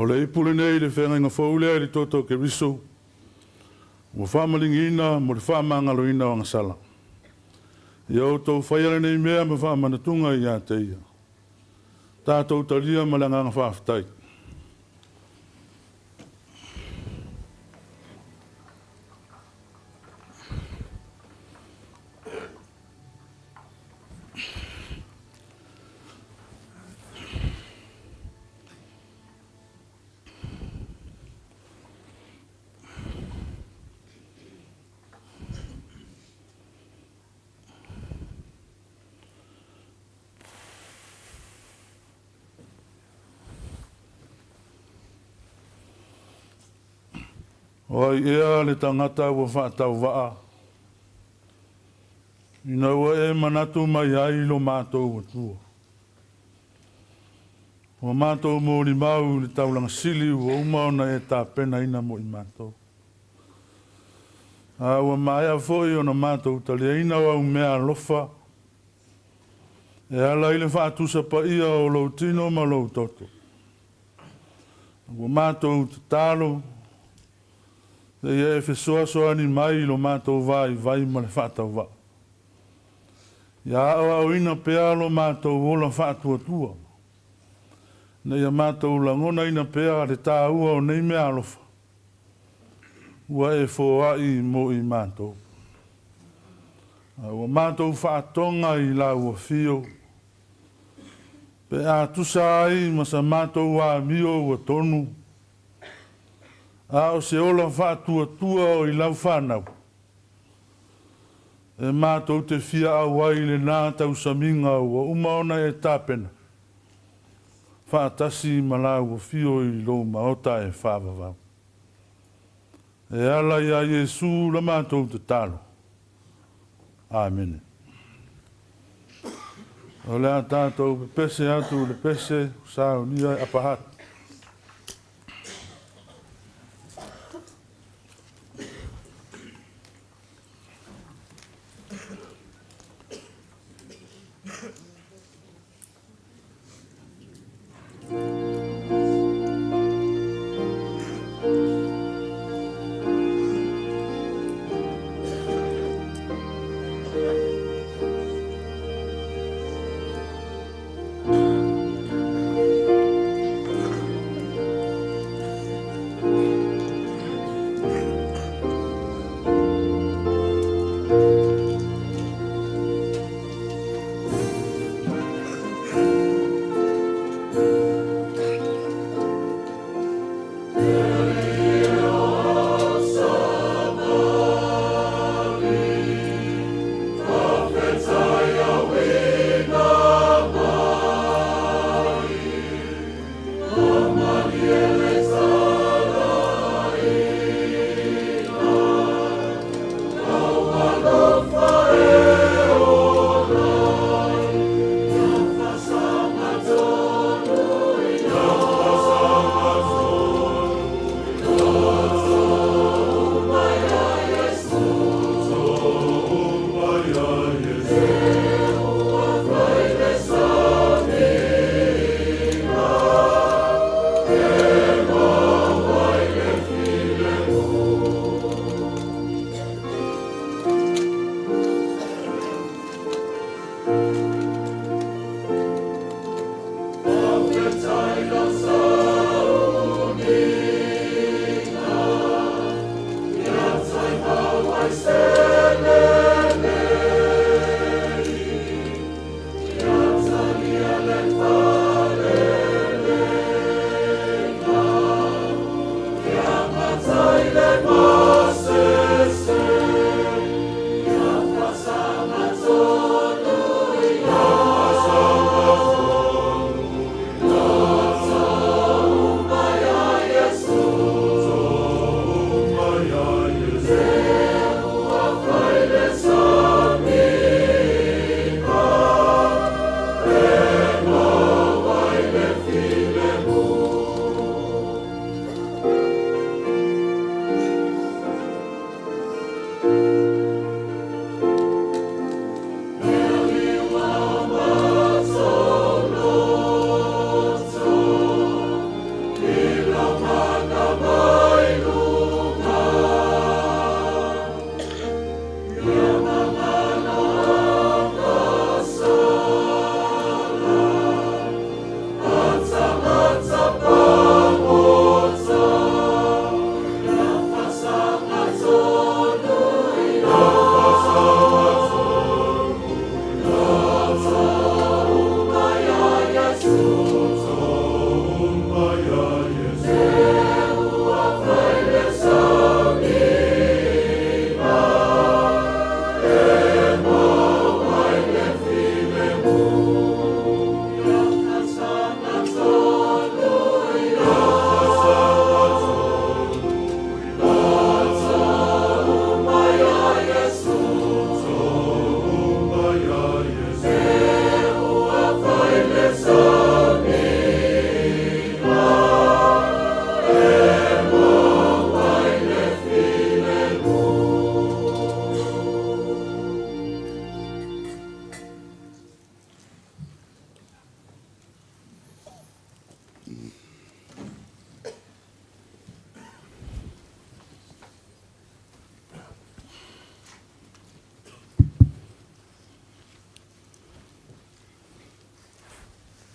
O le ipu lenei i le feagaiga fou lea i le toto o Keriso, ua faamaligiina mo le faamagaloina o agasala. Ia outou faia lenei mea ma faamanatuga ia te ia. Tatou talia ma le agaga faafetai. O ai ea le tagata ua faatauvaa ina ua e manatu mai ai i lo matou Atua? Ua matou molimau i le taulaga sili ua uma ona e tapenaina mo i matou. A ua maea foi ona matou taliaina o au mea alofa e ala i le faatusa paia o lou tino ma lou toto. Ua matou tatalo seia e fesoasoani mai i lo matou vaivai ma le faatauvaa. Ia aoaoina pea lo matou ola faatuatua, ina ia matou lagonaina pea le taua o nei mea alofa ua e foai mo i matou. A ua matou faatoga i lau afio, pe a tusa ai ma sa matou amio ua tonu, a o se ola faatuatua o i lau fanau, e matou te fia auai i lena tausamiga ua uma ona e tapena, faatasi ma lau afio i lou maota e faavavau. E ala iā Iesu la matou tatalo. Amene. O le a tatou pepese atu i le pese saunia e Upper Hutt.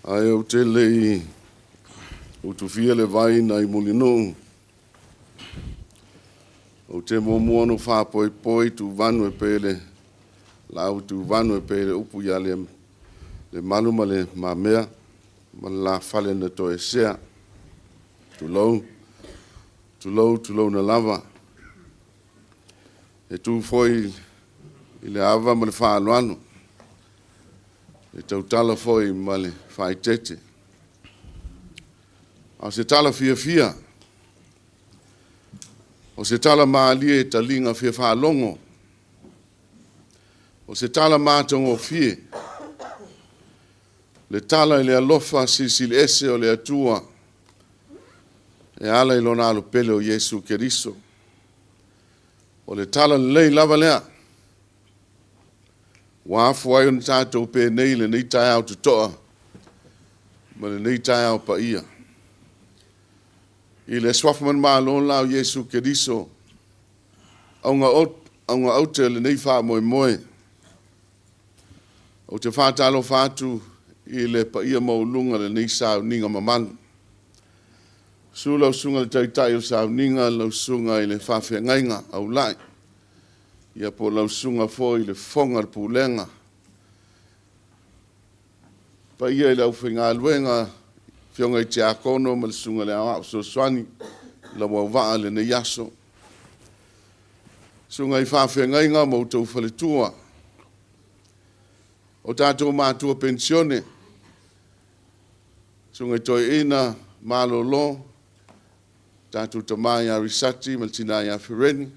Ae ou te le i utufia le vai nai Mulinuu, ou te muamua ona faapoipoi tuvanu e pei le laau tuvanu e pei le upu ia Lemalu ma Le Mamea ma le lafale na toesea. Tulou, tulou, tulouna lava. E tu foi i le ava ma le faaaloalo, e tautala foi ma le faaeteete. A o se tala fiafia, o se tala malie e taliga fia faalogo, o se tala matagofie, le tala i le alofa silisili ese o le Atua e ala i Lona Alo pele o Iesu Keriso. O le tala lelei lava lea ua afua ai ona tatou penei i lenei taeao totoa ma lenei taeao paia. I le suafa manumalo la o Iesu Keriso, auga aute o lenei faamoemoe, ou te faatalofa atu i le paia maualuga o lenei sauniga mamalu. Susu lau Susuga i le Taitai o le Sauniga, lau Susuga i le Faafeagaiga Aulai, ia po o lau Susuga foi i le Fofoga o le Pulega. Le paia i le aufaigaluega, Afioga i Tiakono ma le Susuga i le Aoao Fesoasoani i lau auvaa i lenei aso. Susuga i faafeagaiga ma outou faletua, o tatou matua penisione, Susuga i Toeaina malolo, tatou tama ia Risati ma le tina ia Fereni,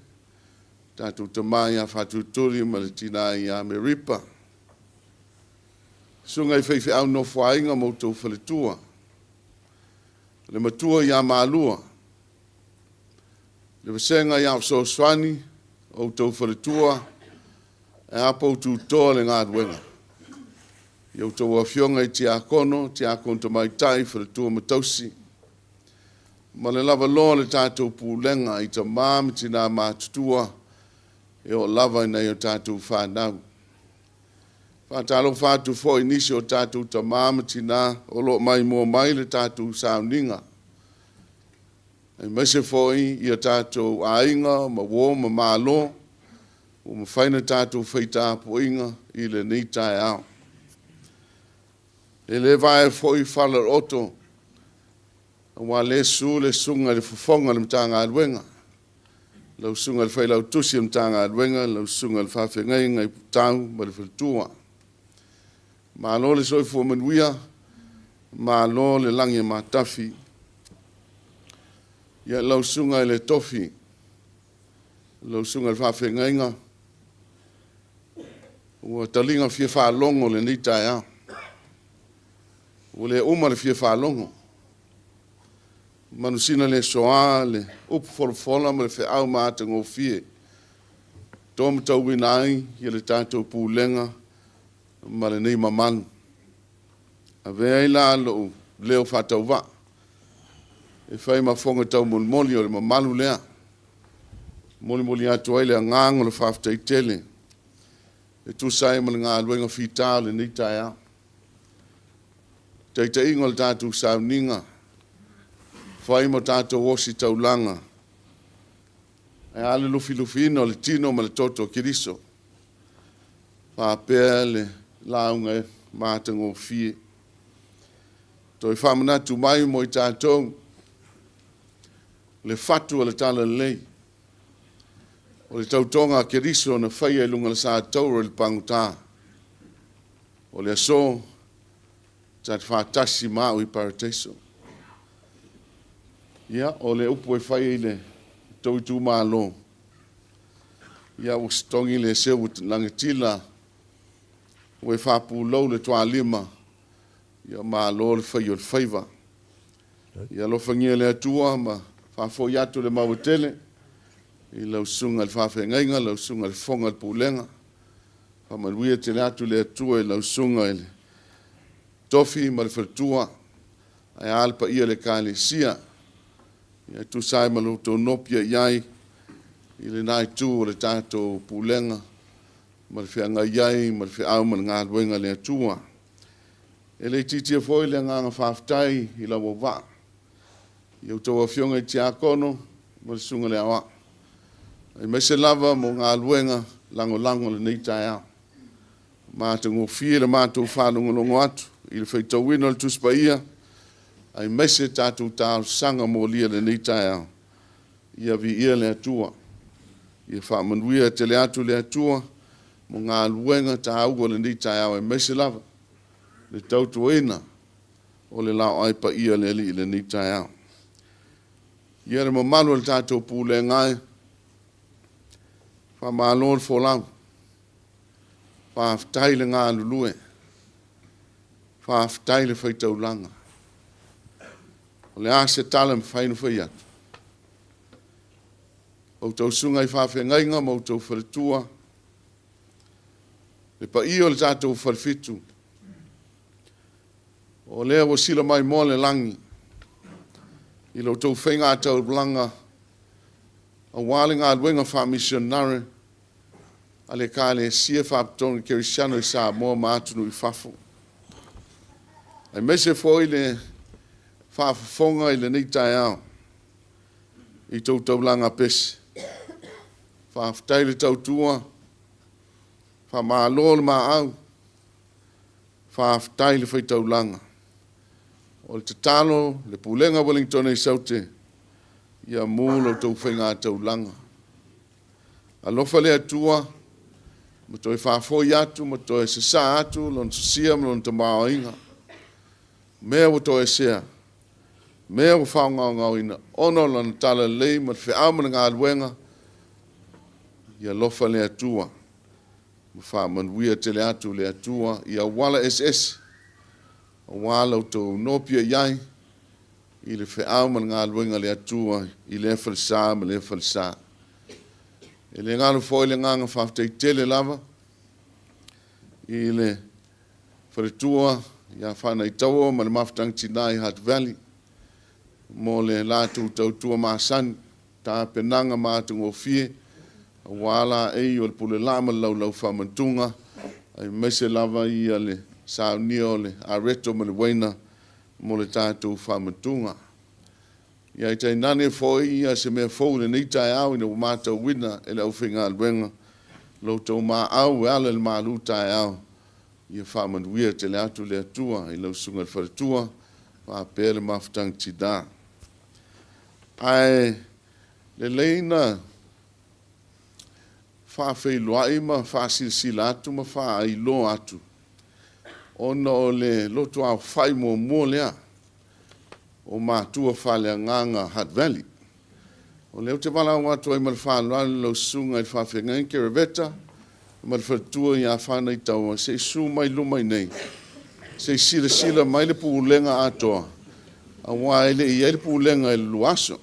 tatou tama ia Faatulituli ma le tina ia Meripa, susuga i faifeau nofoaaiga ma outou faletua, le matua ia Malua, le vasega ia Fesoasoani, outou faletua, ae a poututoa le galuega. I a outou afioga i Tiakono, Tiakono Tamaitai, Faletua ma Tausi, ma le lavaloa o le tatou pulega i tama ma tina matutua, e oo lava i nai a tatou fanau. E faatalofa atu foi i nisi o tatou tama ma tina o lo o maimoa mai le tatou sauniga, aemaise foi o tatou aiga ma uo ma malo ua mafai ona tatou fai tapuaiga i lenei taeao. E le vaea foi fala o le oto, aua o lea e susu le Susuga i le Fofoga o le Matagaluega, lau Susuga i le Failautusi o le Matagaluega, lau Susuga i le Faafeagaiga ia Putau ma le faletua. Malo le soifua manuia, malo le lagi e matafi. Ia, lau Susuga i le Tofi, lau Susuga i le Faafeagaiga, ua taliga fia faalogo lenei taeao. Ua le uma le fia faalogo. Manusina le soa le upu folafola ma le feau matagofie e to matauina ai le tatou pulega ma lenei mamalu. Avea ai la lou leo faatauvaa e fai ma fofoga taumolimoli o le mamalu lea, e molimoli atu ai le agaga o le faafetai tele e tusa ai ma le galuega fita o lenei taeao. Taitaiga o le tatou sauniga, fai ma tatou ositaulaga, ae a le lufilufiina o le tino ma le toto o Keriso, faapea le lauga e matagofie. Toe faamanatu mai mo i tatou le fatu o le talalelei, o le tautoga a Keriso na faia i luga o le sa tauro i le pagota. O le aso, ta te faatasi ma au i Parataiso. Ia, o le upu e fai i le tou itumalo, ia ua setogi le seu ua lagatila, ua e faapulou le tualima, ia malo le fai o le faiva. Ia alofagia e le Atua ma faafoi atu le maua tele i lau susuga i le faafeagaiga, lau susuga i le fofoga o le pulega. Faamanuia tele atu le Atua i lau susuga i le Tofi ma le faletua, ae a le paia o le Ekalesia, e tusa ai ma lo outou nopiai ai i lena itu o le tatou pulega ma le feagai ai ma le feau ma le galuega a le Atua. E le itiitia foi le agaga faafetai i lau auvaa, i a outou afioga i Tiakono ma le Susuga i le Aoao, aemaise lava mo galuega lagolago i lenei taeao. Matagofie le matou faalogologo atu i le faitauina o le Tusi Paia, aemaise tatou talosaga molia i lenei taeao. Ia viia le Atua. Ia faamanuia tele atu le Atua mo galuega taua o lenei taeao, aemaise lava le tautuaina o le laoai paia o le Alii i lenei taeao. Ia le mamalu o le tatou Pulega e, faamalo le folau, faafetai le galulue, faafetai le faitaulaga. O le a se tala e mafai ona fai atu? Outou susuga i faafeagaiga ma outou faletua, le paia o le tatou Falefitu, o lea ua sila maimoa le lagi i la outou faigataulaga aua le galuega faamisionare a le Ekalesia Faapitoa Kerisiano i Samoa ma atunuu i fafo, aemaise foi le faafofoga i lenei taeao i tou taulaga pese. Faafetai le tautua, faamalo le maau, faafetai le faitaulaga. O le tatalo le Pulega Ueligitone i Saute, ia mu la outou faigataulaga. Alofa le Atua ma toe faafoi atu ma toe sasa atu Lona sosia ma Lona tamaoaiga, mea ua toesea, mea ua faagaogaoina ona o Lana talalelei ma le feau ma le galuega, ia alofa le Atua ma faamanuia tele atu le Atua i auala eseese aua la outou nopiai ai i le feau ma le galuega a le Atua i lea falesa ma lea falesa. E le galo foi le agaga faafetai tele lava i le faletua ia Faanaitaua ma le mafutaga tina i Hart Valley mo le latou tautua masani, tapenaga matagofie aua laei o le pulelaa ma le laulau faamatuga, aemaise lava ia le saunia o le areto ma le uaina mo le tatou faamatuga. Ia ae tainane foi ia se mea fou i lenei taeao ina ua matauina e le aufaigaluega lo outou maau e ala i le malu taeao, ia faamanuia tele atu le Atua i lau Susuga i le Faletua faapea le mafutaga tina. Ae lelei ona faafeiloai ma faasilasila atu ma faailoa atu ona o le loto aofai muamua lea o matua faaleagaga Hutt Valley. O lea ou te valaau atu ai ma le faaaloalo i lau Susuga i le Faafeagaiga Keraveta ma le faletua ia Fanaitaua se i susu mai luma i nei, se i silasila mai le Pulega atoa, aua e le i i ai le Pulega i le lua aso.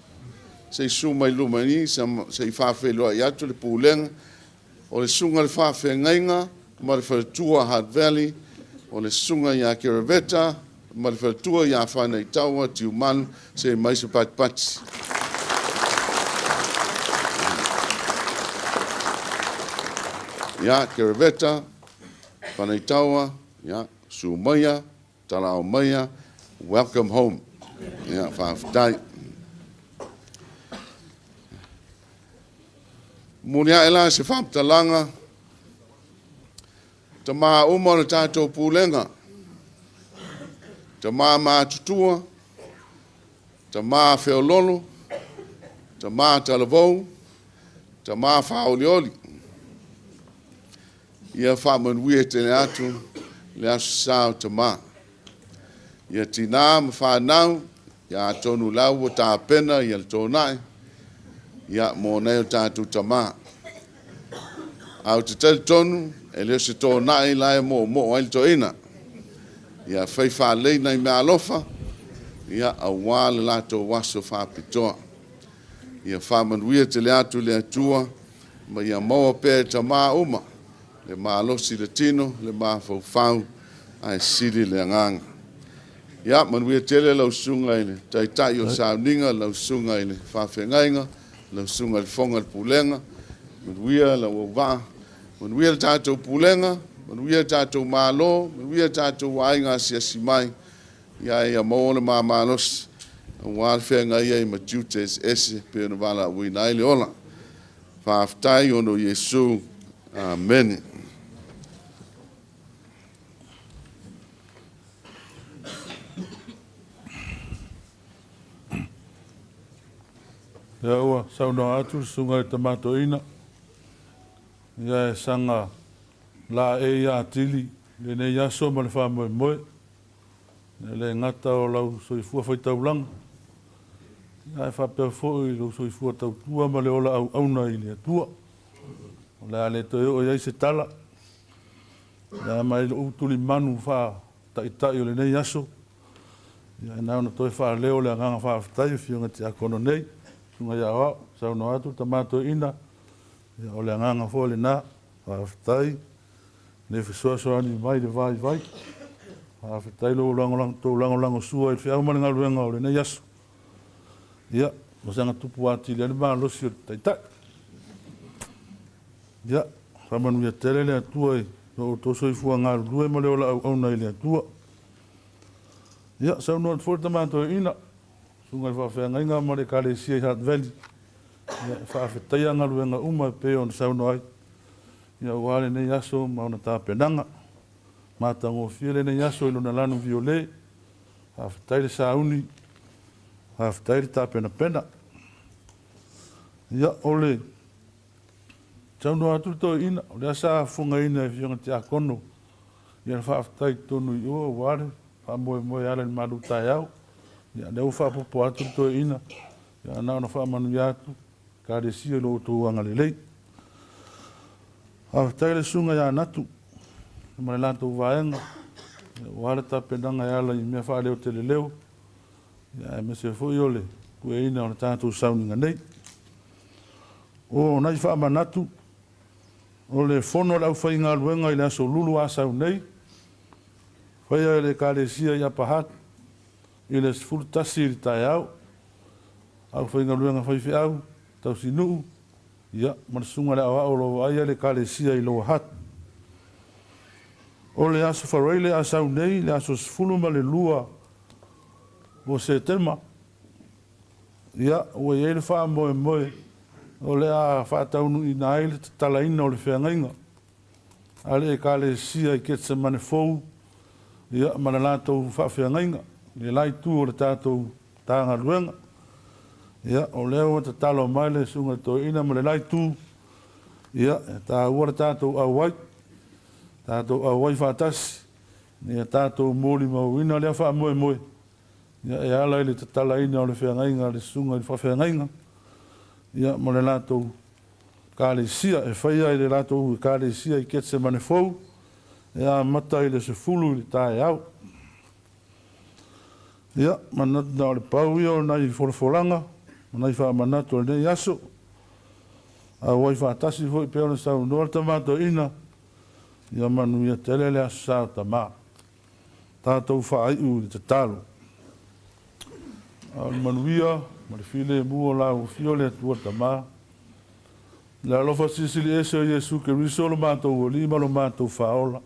Se i susu mai luma i i se i faafeiloai atu le Pulega. O le Susuga i le Faafeagaiga ma le faletua Hart Valley, o le Susuga ia Keraveta ma le faletua ia Fanaitaua Tiumalu, se i mai se patipati. Ia, Keraveta, Fanaitaua, ia, susu maia, talao maia, welcome home. Ia, faafetai. Momoli ae la se faamatalaga, tama uma o le tatou pulega, tama matutua, tama feololo, tama talavou, tama faaolioli. Ia faamanuia tele atu le Aso Sa o Tama. Ia tina ma fanau, ia atonu la ua tapena ia le tona'i, ia mo nai o tatou tama. Ae ou te talitonu, e le o se tona'i la e moomoo ai le toeaina. Ia fai faalelei nai meaalofa, ia aua le latou aso faapitoa. Ia faamanuia tele atu le Atua ma ia maua pea e tama uma le malosi i le tino, le mafaufau, ae sili le agaga. Ia, manuia tele lau Susuga i le Taitai o le Sauniga, lau Susuga i le Faafeagaiga, lau Susuga i le Fofoga o le Pulega, manuia lau auvaa, manuia le tatou Pulega. Manuia tatou Malo, manuia tatou aiga asiasi mai, ia ia maua le ma malosi aua le feagai ai ma tiute eseese pei ona valaauina ai le ola. Faafetai ona o Iesu. Amene. Lea ua saunoa atu le Susuga i le Tama Toeaina, ia e saga laei atili lenei aso ma le faamoemoe, e le gata o lau soifua faitaulaga, ae faapea foi lou soifua tautua ma le ola auauna i le Atua. O le a le toe oo i ai se tala, ia ma i lou tulimanu faa-taitai o lenei aso, ia e na ona toe faaleo le agaga faafetai i Afioga i Tiakono nei, Susuga ia Aoao, saunoa atu le Tama Toeaina, ia o le agaga foi lena, faafetai le fesoasoani mai i le vaivai, faafetai lou lagolagosua i le feau ma le galuega o lenei aso. Ia, ua saga tupu atili ai le malosi o le Taitai. Ia, faamanuia tele le Atua i lo outou soifua galulue ma le ola auauna i le Atua. Ia, saunoa atu foi le Tama Toeaina, Susuga i le Faafeagaiga ma le Ekalesia i Hutt Valley, ia, e faafetaia galuega uma e pei ona saunoa ai, ia, aua lenei aso ma ona tapenaga. Matagofie lenei aso i lona lanu viole. Faafetai le sauni, faafetai le tapenapena. Ia, o le saunoa atu le toeaina, o lea sa fofogaina e Afioga Tiakono ia le faafetai i totonu i o aua le faamoemoe e ala i le malu taeao. Ia, lea ua faaopoopo atu le toeaina, ia na ona faamanuia atu Ekalesia i lo outou agalelei. Faafetai i le Susuga ia Natu ma le latou vaega aua le tapenaga e ala i mea faaleoteleleo, aemaise foi o le pueina o le tatou sauniga nei. O nai faamanatu, o le fono a le aufaigaluega i le aso Lulu Asau nei, faia e le Ekalesia i Upper Hutt i le 11 i le taeao, aufaigaluega faifeau, tausinuu, ia, ma le susuga i le aoao o lo o vaaia le Ekalesia i Lower Hutt. O le Aso Faraile a sau nei, le aso 12 o Setema, ia, ua i ai le faamoemoe o le a faataunuuina ai le tatalaina o le feagaiga a le Ekalesia i Ketsemane Fou, ia, ma le latou faafeagaiga i le la itu o le tatou Matagaluega. Ia, o lea ua tatalo mai le Susuga i le Toeaina ma le la itu, ia, e taua le tatou auai, tatou auai faatasi, ina ia tatou molimauina lea faamoemoe, ia, e ala i le tatalaina o le feagaiga a le Susuga i le Faafeagaiga, ia, ma le latou Ekalesia, e faia i le latou Ekalesia i Ketsemane Fou, e amata i le 10 i le taeao. Ia, manatu na o le pau ia o nai folafolaga ma nai faamanatu o lenei aso. Auai faatasi foi pei ona saunoa le Tama Toeaina, ia manuia tele le Aso Sa o Tama. Tatou faaiu i le tatalo. A o le manuia ma le filemu o lau Afio le Atua Tama, le alofa silisili ese o Iesu Keriso lo matou Alii ma lo matou Faaola,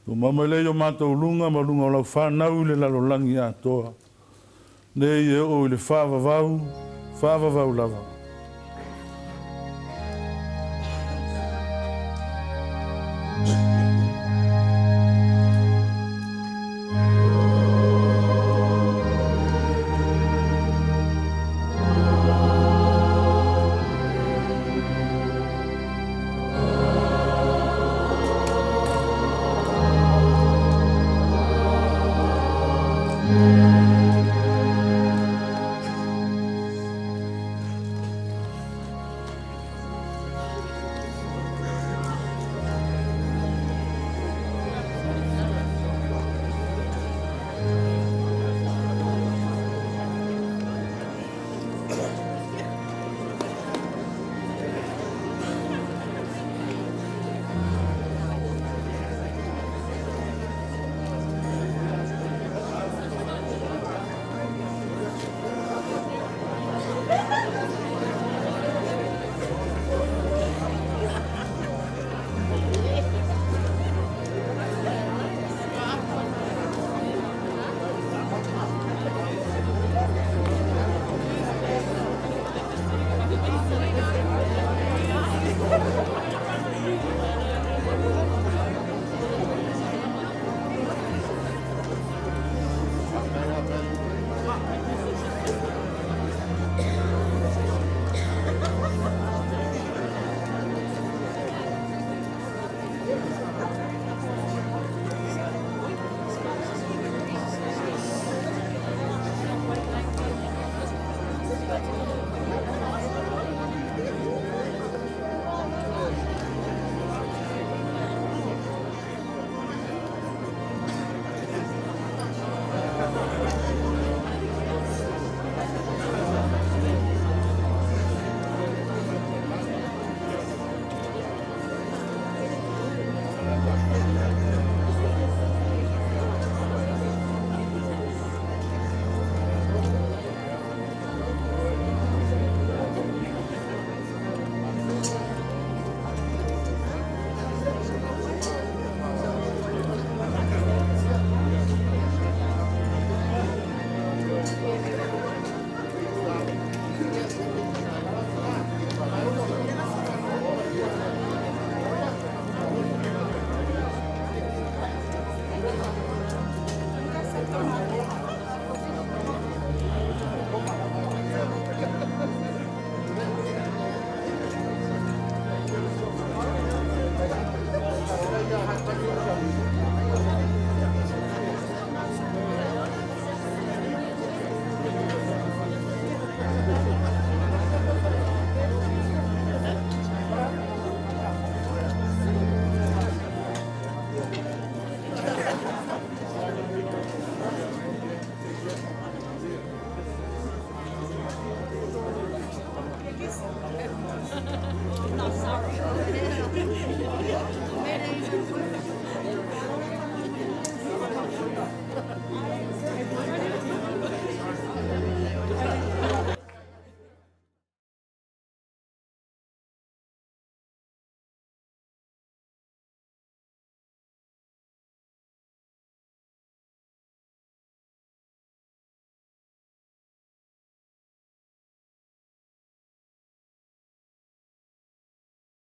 Tumau mai lea i o matou luga ma luga o lau fanau i le lalolagi atoa, nei e oo i le faavavau, faavavau lava.